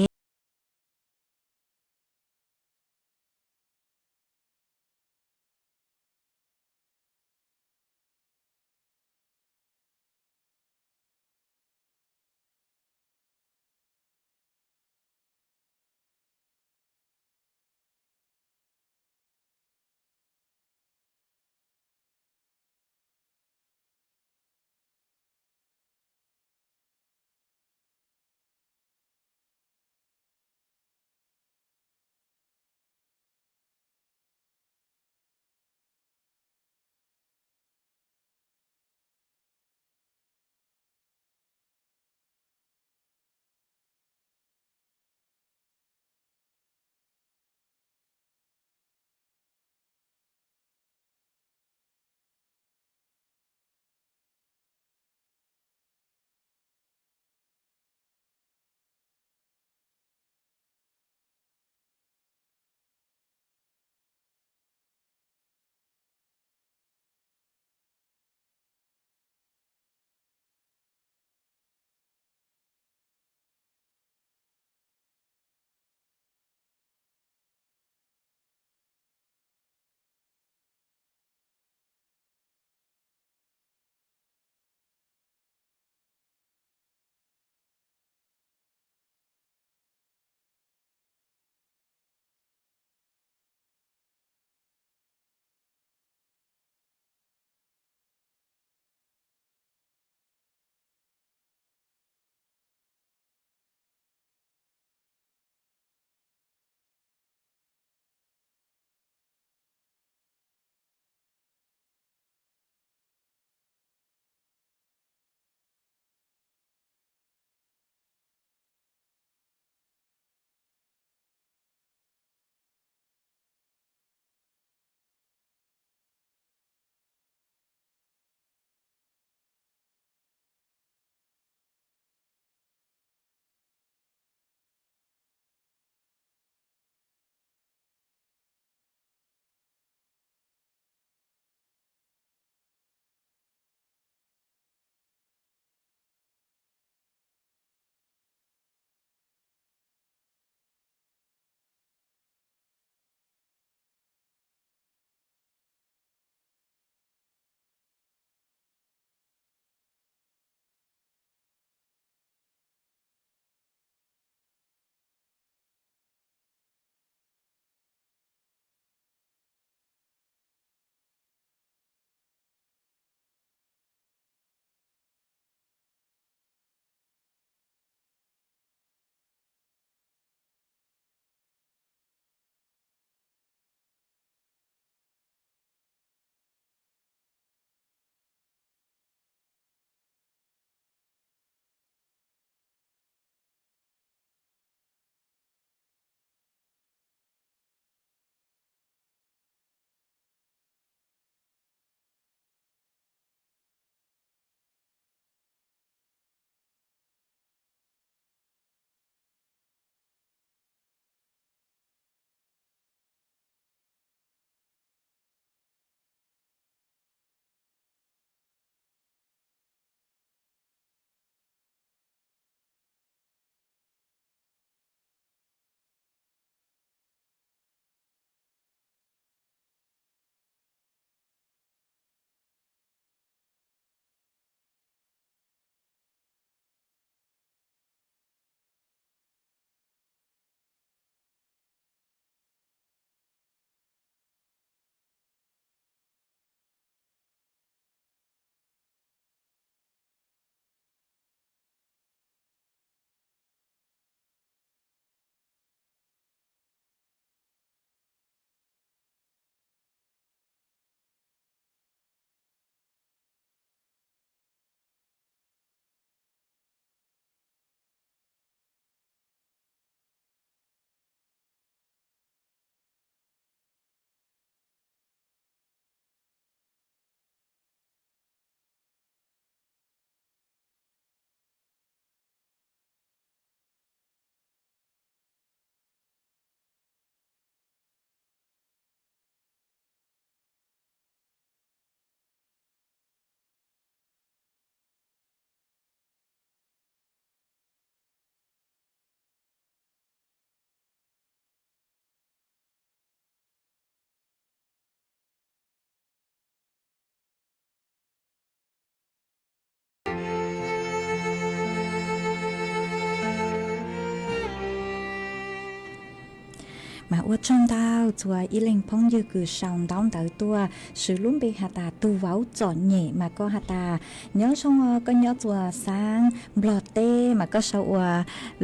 Ua tsaug ntau txhua ib leeg phooj ywg kws sau ntaub ntawv tuaj, swv lub npe has tas tus vauv txom nyem mas koj has tas nyob zoo, koj nyob txhua xaab Nplog teb mas koj sau ua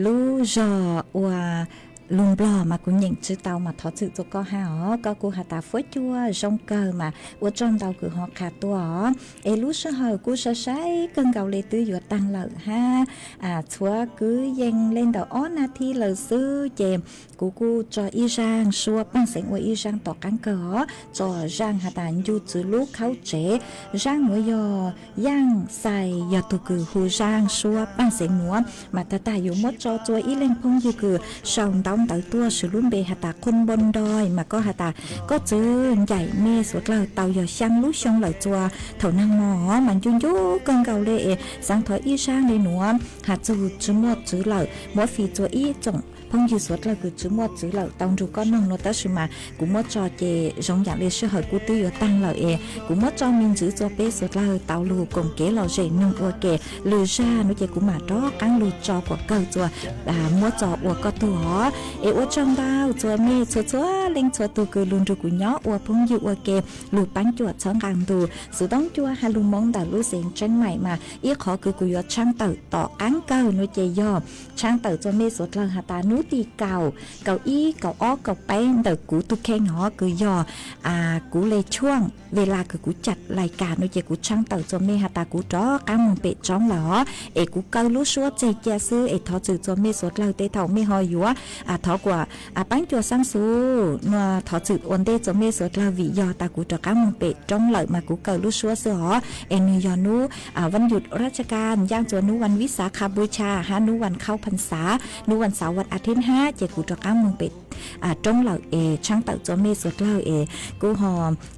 lub zog ua lug Nplog mas kuv nyeem tsi tau mas thov txim txhua koj hab os. Koj kuj has tas fuab cua zoo kawg mas ua tsaug ntau kws ho qha tuaj os. Es lub sij hawm kuj sai sai kawg nkaus le twb yuav taag lawm hab, txhua kwv yees le ntawm ob nas this lawm xwb ces kuv kuj tso ib zaaj suab paaj xeev ua ib zaaj tom qaab kawg os. Tso zaaj has tas ncu txwv lub khaub tsev. Zaaj nuav yog Yaaj Xais, yog tug kws hu zaaj suab paaj xeev nuav mas tag tag yuav muab tso txhua ib leeg phooj ywg kws sau ntaub ntawv tuaj swv lub npe has tas Qhun Npoo Nroi mas koj has tas koj txwv ncaim mej suav dlawg tau yog xyaa lub xyoo lawm txhua thaum naag mo mas ncu ncu kawg nkaus le es xaav thov ib zaaj le nuav has txug tsi muaj txwv lawm, muab fij txhua ib tsoom phooj ywg suav dlawg kws tsi muaj txwv lawm tau nrug koj noog nuav tab sis mas kuv muab tso ces zoo yaam le sij hawm kuj twb yuav taag lawm es kuv muab tso me ntsis txhua peb suav dlawg tau lug koom kev lom zem noog ua ke. Lwm zag nuav ces kuv mam rov qaab lug tso kuas kawg txhua muab tso ua koj tug os. Es ua tsaug ntau txhua mej txhua txhua leej txhua tug kws lug nrug kuv nyob ua phooj ywg ua ke, lug paab cuam txhawb nqaa ntug xwv toob cua has lug moov ntawm lub xeev Tseeb Maim mas ib qhov kws kuv yuav tshaab tawm tom qaab kawg nuav ces yog tshaab tawm txhua mej suav dlawg has tas nub tim kaum, kaum ib, kaum ob, kaum peb ntawm kuv tug kheej hov kws yog kuv le chuaj ve la kws kuv cam lais kam nuav ces kuv tshaab tawm txhua mej has tas kuv rov qaab moog pem roob lawm hov es kuv kaw lub suab tseg ca xwb es thov txim txhua mej suav dlawg tej thaum mej ho yuav thov kuas paab cua xaab xub nuav thov txim ua ntej txhua mej suav dlawg vim yog tas kuv rov qaab moog pem roob lawm mas kuv kaw lub suab xwb hov es nwg yog nub vas nyum raj ka ncaaj txhua nub vas viv xav kha pub tsha hab nub vas khaub phan xav, nub vas xav vas a thib hab ces kuv rov qaab moog pem roob lawm es tshaab tawm txhua mej suav dlawg es kuv ho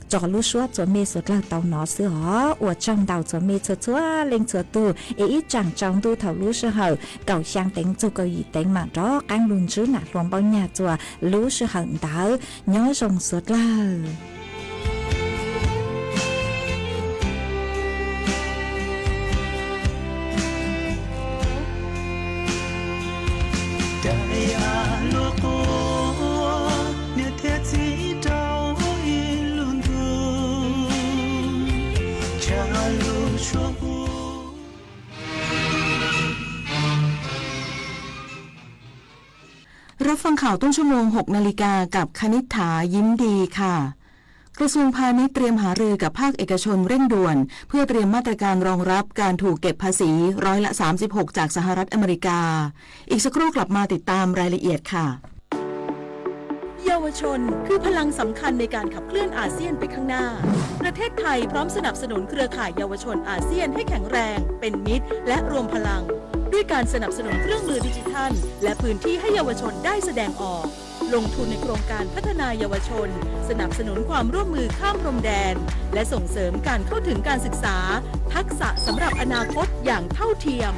tso lub suab txhua mej suav dlawg tau nov xwb hov. Ua tsaug ntau txhua mej txhua txhua leej txhua tug es ib tsaam tsaus ntuj thaum lub sij hawm kaum xyaa teev txug kaum yim teev mam rov qaab lug ntsib nam hluas npauj nyag txhua lub sij hawm ntawd. Nyob zoo suav dlawg.รับฟังข่าวต้นชั่วโมง หกนาฬิกา กับคณิษฐา ยิ้มดีค่ะ กระทรวงพาณิชย์เตรียมหารือกับภาคเอกชนเร่งด่วน เพื่อเตรียมมาตรการรองรับการถูกเก็บภาษีร้อยละ สามสิบหก จากสหรัฐอเมริกา อีกสักครู่กลับมาติดตามรายละเอียดค่ะ เยาวชนคือพลังสำคัญในการขับเคลื่อนอาเซียนไปข้างหน้า ประเทศไทยพร้อมสนับสนุนเครือข่ายเยาวชนอาเซียนให้แข็งแรง เป็นมิตร และรวมพลัง ด้วยการสนับสนุนเครื่องมือดิจิทัล และพื้นที่ให้เยาวชนได้แสดงออก ลงทุนในโครงการพัฒนายาวชน สนับสนุนความร่วมมือข้ามพรมแดน และส่งเสริมการเข้าถึงการศึกษา ทักษะสำหรับอนาคตอย่างเท่าเทียม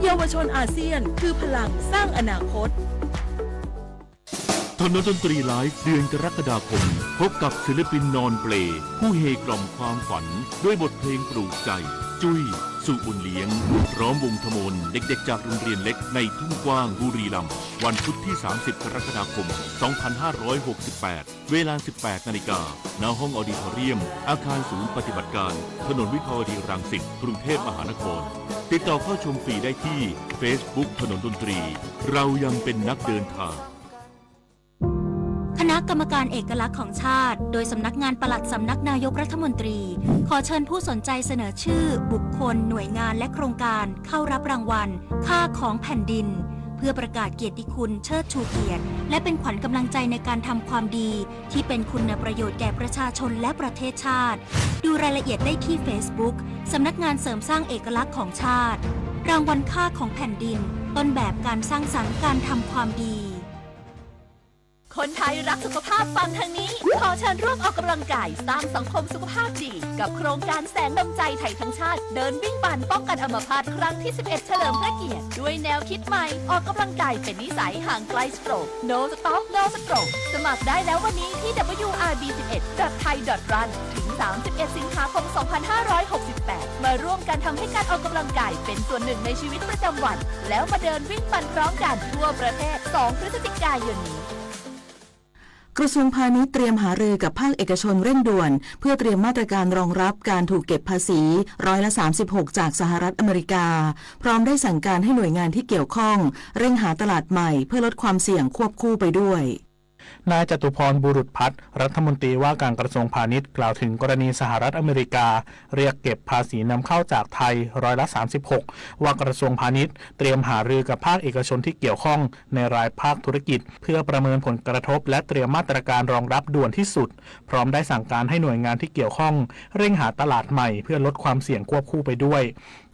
เยาวชนอาเซียนคือพลังสร้างอนาคต ถนนดนตรีไลฟ์เดือนกรกฎาคม พบกับศิลปินนอนเปล ผู้เฮกล่อมความฝันด้วยบทเพลงปลูกใจ จุ้ย สุบุญเลี้ยง พร้อมวงทมน เด็กๆจากโรงเรียนเล็กในทุ่งกว้าง บุรีรัมย์ วันพุธที่ สามสิบ กรกฎาคม สองพันห้าร้อยหกสิบแปด เวลา สิบแปดนาฬิกา ณ ห้องออดิทอเรียม อาคารศูนย์ปฏิบัติการ ถนนวิภาวดีรังสิต กรุงเทพมหานคร ติดต่อเข้าชมฟรีได้ที่ Facebook ถนนดนตรี เรายังเป็นนักเดินทาง คณะกรรมการเอกลักษณ์ของชาติ โดยสำนักงานปลัดสำนักนายกรัฐมนตรี ขอเชิญผู้สนใจเสนอชื่อ บุคคล หน่วยงาน และโครงการ เข้ารับรางวัล ค่าของแผ่นดิน เพื่อประกาศเกียรติคุณ เชิดชูเกียรติ และเป็นขวัญกำลังใจในการทำความดี ที่เป็นคุณประโยชน์แก่ประชาชนและประเทศชาติ ดูรายละเอียดได้ที่ Facebook สำนักงานเสริมสร้างเอกลักษณ์ของชาติ รางวัลค่าของแผ่นดิน ต้นแบบการสร้างสรรค์การทำความดี คนไทยรักสุขภาพฟังทางนี้ ขอเชิญร่วมออกกำลังกายสร้างสังคมสุขภาพดี กับโครงการแสงดวงใจไทยทั้งชาติ เดินวิ่งปั่นป้องกันอัมพาตครั้งที่ สิบเอ็ด เฉลิมพระเกียรติ ด้วยแนวคิดใหม่ ออกกำลังกายเป็นนิสัย ห่างไกล stroke No stop no stroke สมัครได้แล้ววันนี้ที่ ดับเบิลยู อาร์ บี สิบเอ็ด ดอท ไทย ดอท รัน ถึง สามสิบเอ็ด สิงหาคม สองพันห้าร้อยหกสิบแปด มาร่วมกันทำให้การออกกำลังกายเป็นส่วนหนึ่งในชีวิตประจำวัน แล้วมาเดินวิ่งปั่นพร้อมกันทั่วประเทศ สอง พฤศจิกายนนี้ กระทรวงพาณิชย์เตรียมหารือกับภาคเอกชนเร่งด่วนเพื่อเตรียมมาตรการรองรับการถูกเก็บภาษีร้อยละสามสิบหกจากสหรัฐอเมริกา พร้อมได้สั่งการให้หน่วยงานที่เกี่ยวข้องเร่งหาตลาดใหม่เพื่อลดความเสี่ยงควบคู่ไปด้วย นายจตุพร บุรุษพัฒน์ รัฐมนตรีว่าการกระทรวงพาณิชย์กล่าวถึงกรณีสหรัฐอเมริกาเรียกเก็บภาษีนำเข้าจากไทยร้อยละสามสิบหก ว่ากระทรวงพาณิชย์เตรียมหารือกับภาคเอกชนที่เกี่ยวข้องในรายภาคธุรกิจเพื่อประเมินผลกระทบและเตรียมมาตรการรองรับด่วนที่สุด พร้อมได้สั่งการให้หน่วยงานที่เกี่ยวข้องเร่งหาตลาดใหม่เพื่อลดความเสี่ยงควบคู่ไปด้วย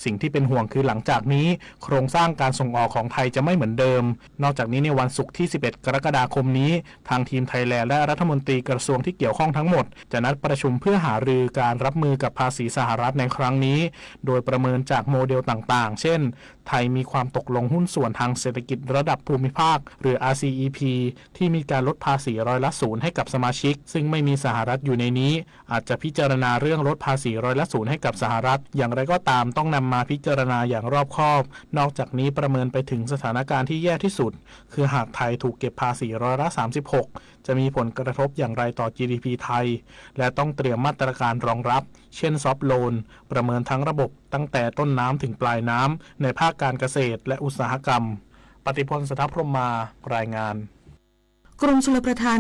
สิ่งที่เป็นห่วงคือหลังจากนี้โครงสร้างการส่งออกของไทยจะไม่เหมือนเดิม นอกจากนี้ในวันศุกร์ที่สิบเอ็ดกรกฎาคมนี้ ทางทีมไทยแลนด์และรัฐมนตรีกระทรวงที่เกี่ยวข้องทั้งหมดจะนัดประชุมเพื่อหารือการรับมือกับภาษีสหรัฐในครั้งนี้ โดยประเมินจากโมเดลต่างๆ เช่น ไทยมีความตกลงหุ้นส่วนทางเศรษฐกิจระดับภูมิภาค หรือ อาร์ซีอีพี ที่มีการลดภาษีร้อยละศูนย์ให้กับสมาชิก ซึ่งไม่มีสหรัฐอยู่ในนี้ อาจจะพิจารณาเรื่องลดภาษีร้อยละศูนย์ให้กับสหรัฐ อย่างไรก็ตามต้องนำมาพิจารณาอย่างรอบคอบ นอกจากนี้ประเมินไปถึงสถานการณ์ที่แย่ที่สุด คือหากไทยถูกเก็บภาษีร้อยละสามสิบหก จะมีผลกระทบอย่างไรต่อ จีดีพี ไทย และต้องเตรียมมาตรการรองรับ เช่น ซอฟต์โลน ประเมินทั้งระบบตั้งแต่ต้นน้ำถึงปลายน้ำในภาคการเกษตรและอุตสาหกรรม ปฏิพล สัทธพรหมมา รายงาน กรมชลประทาน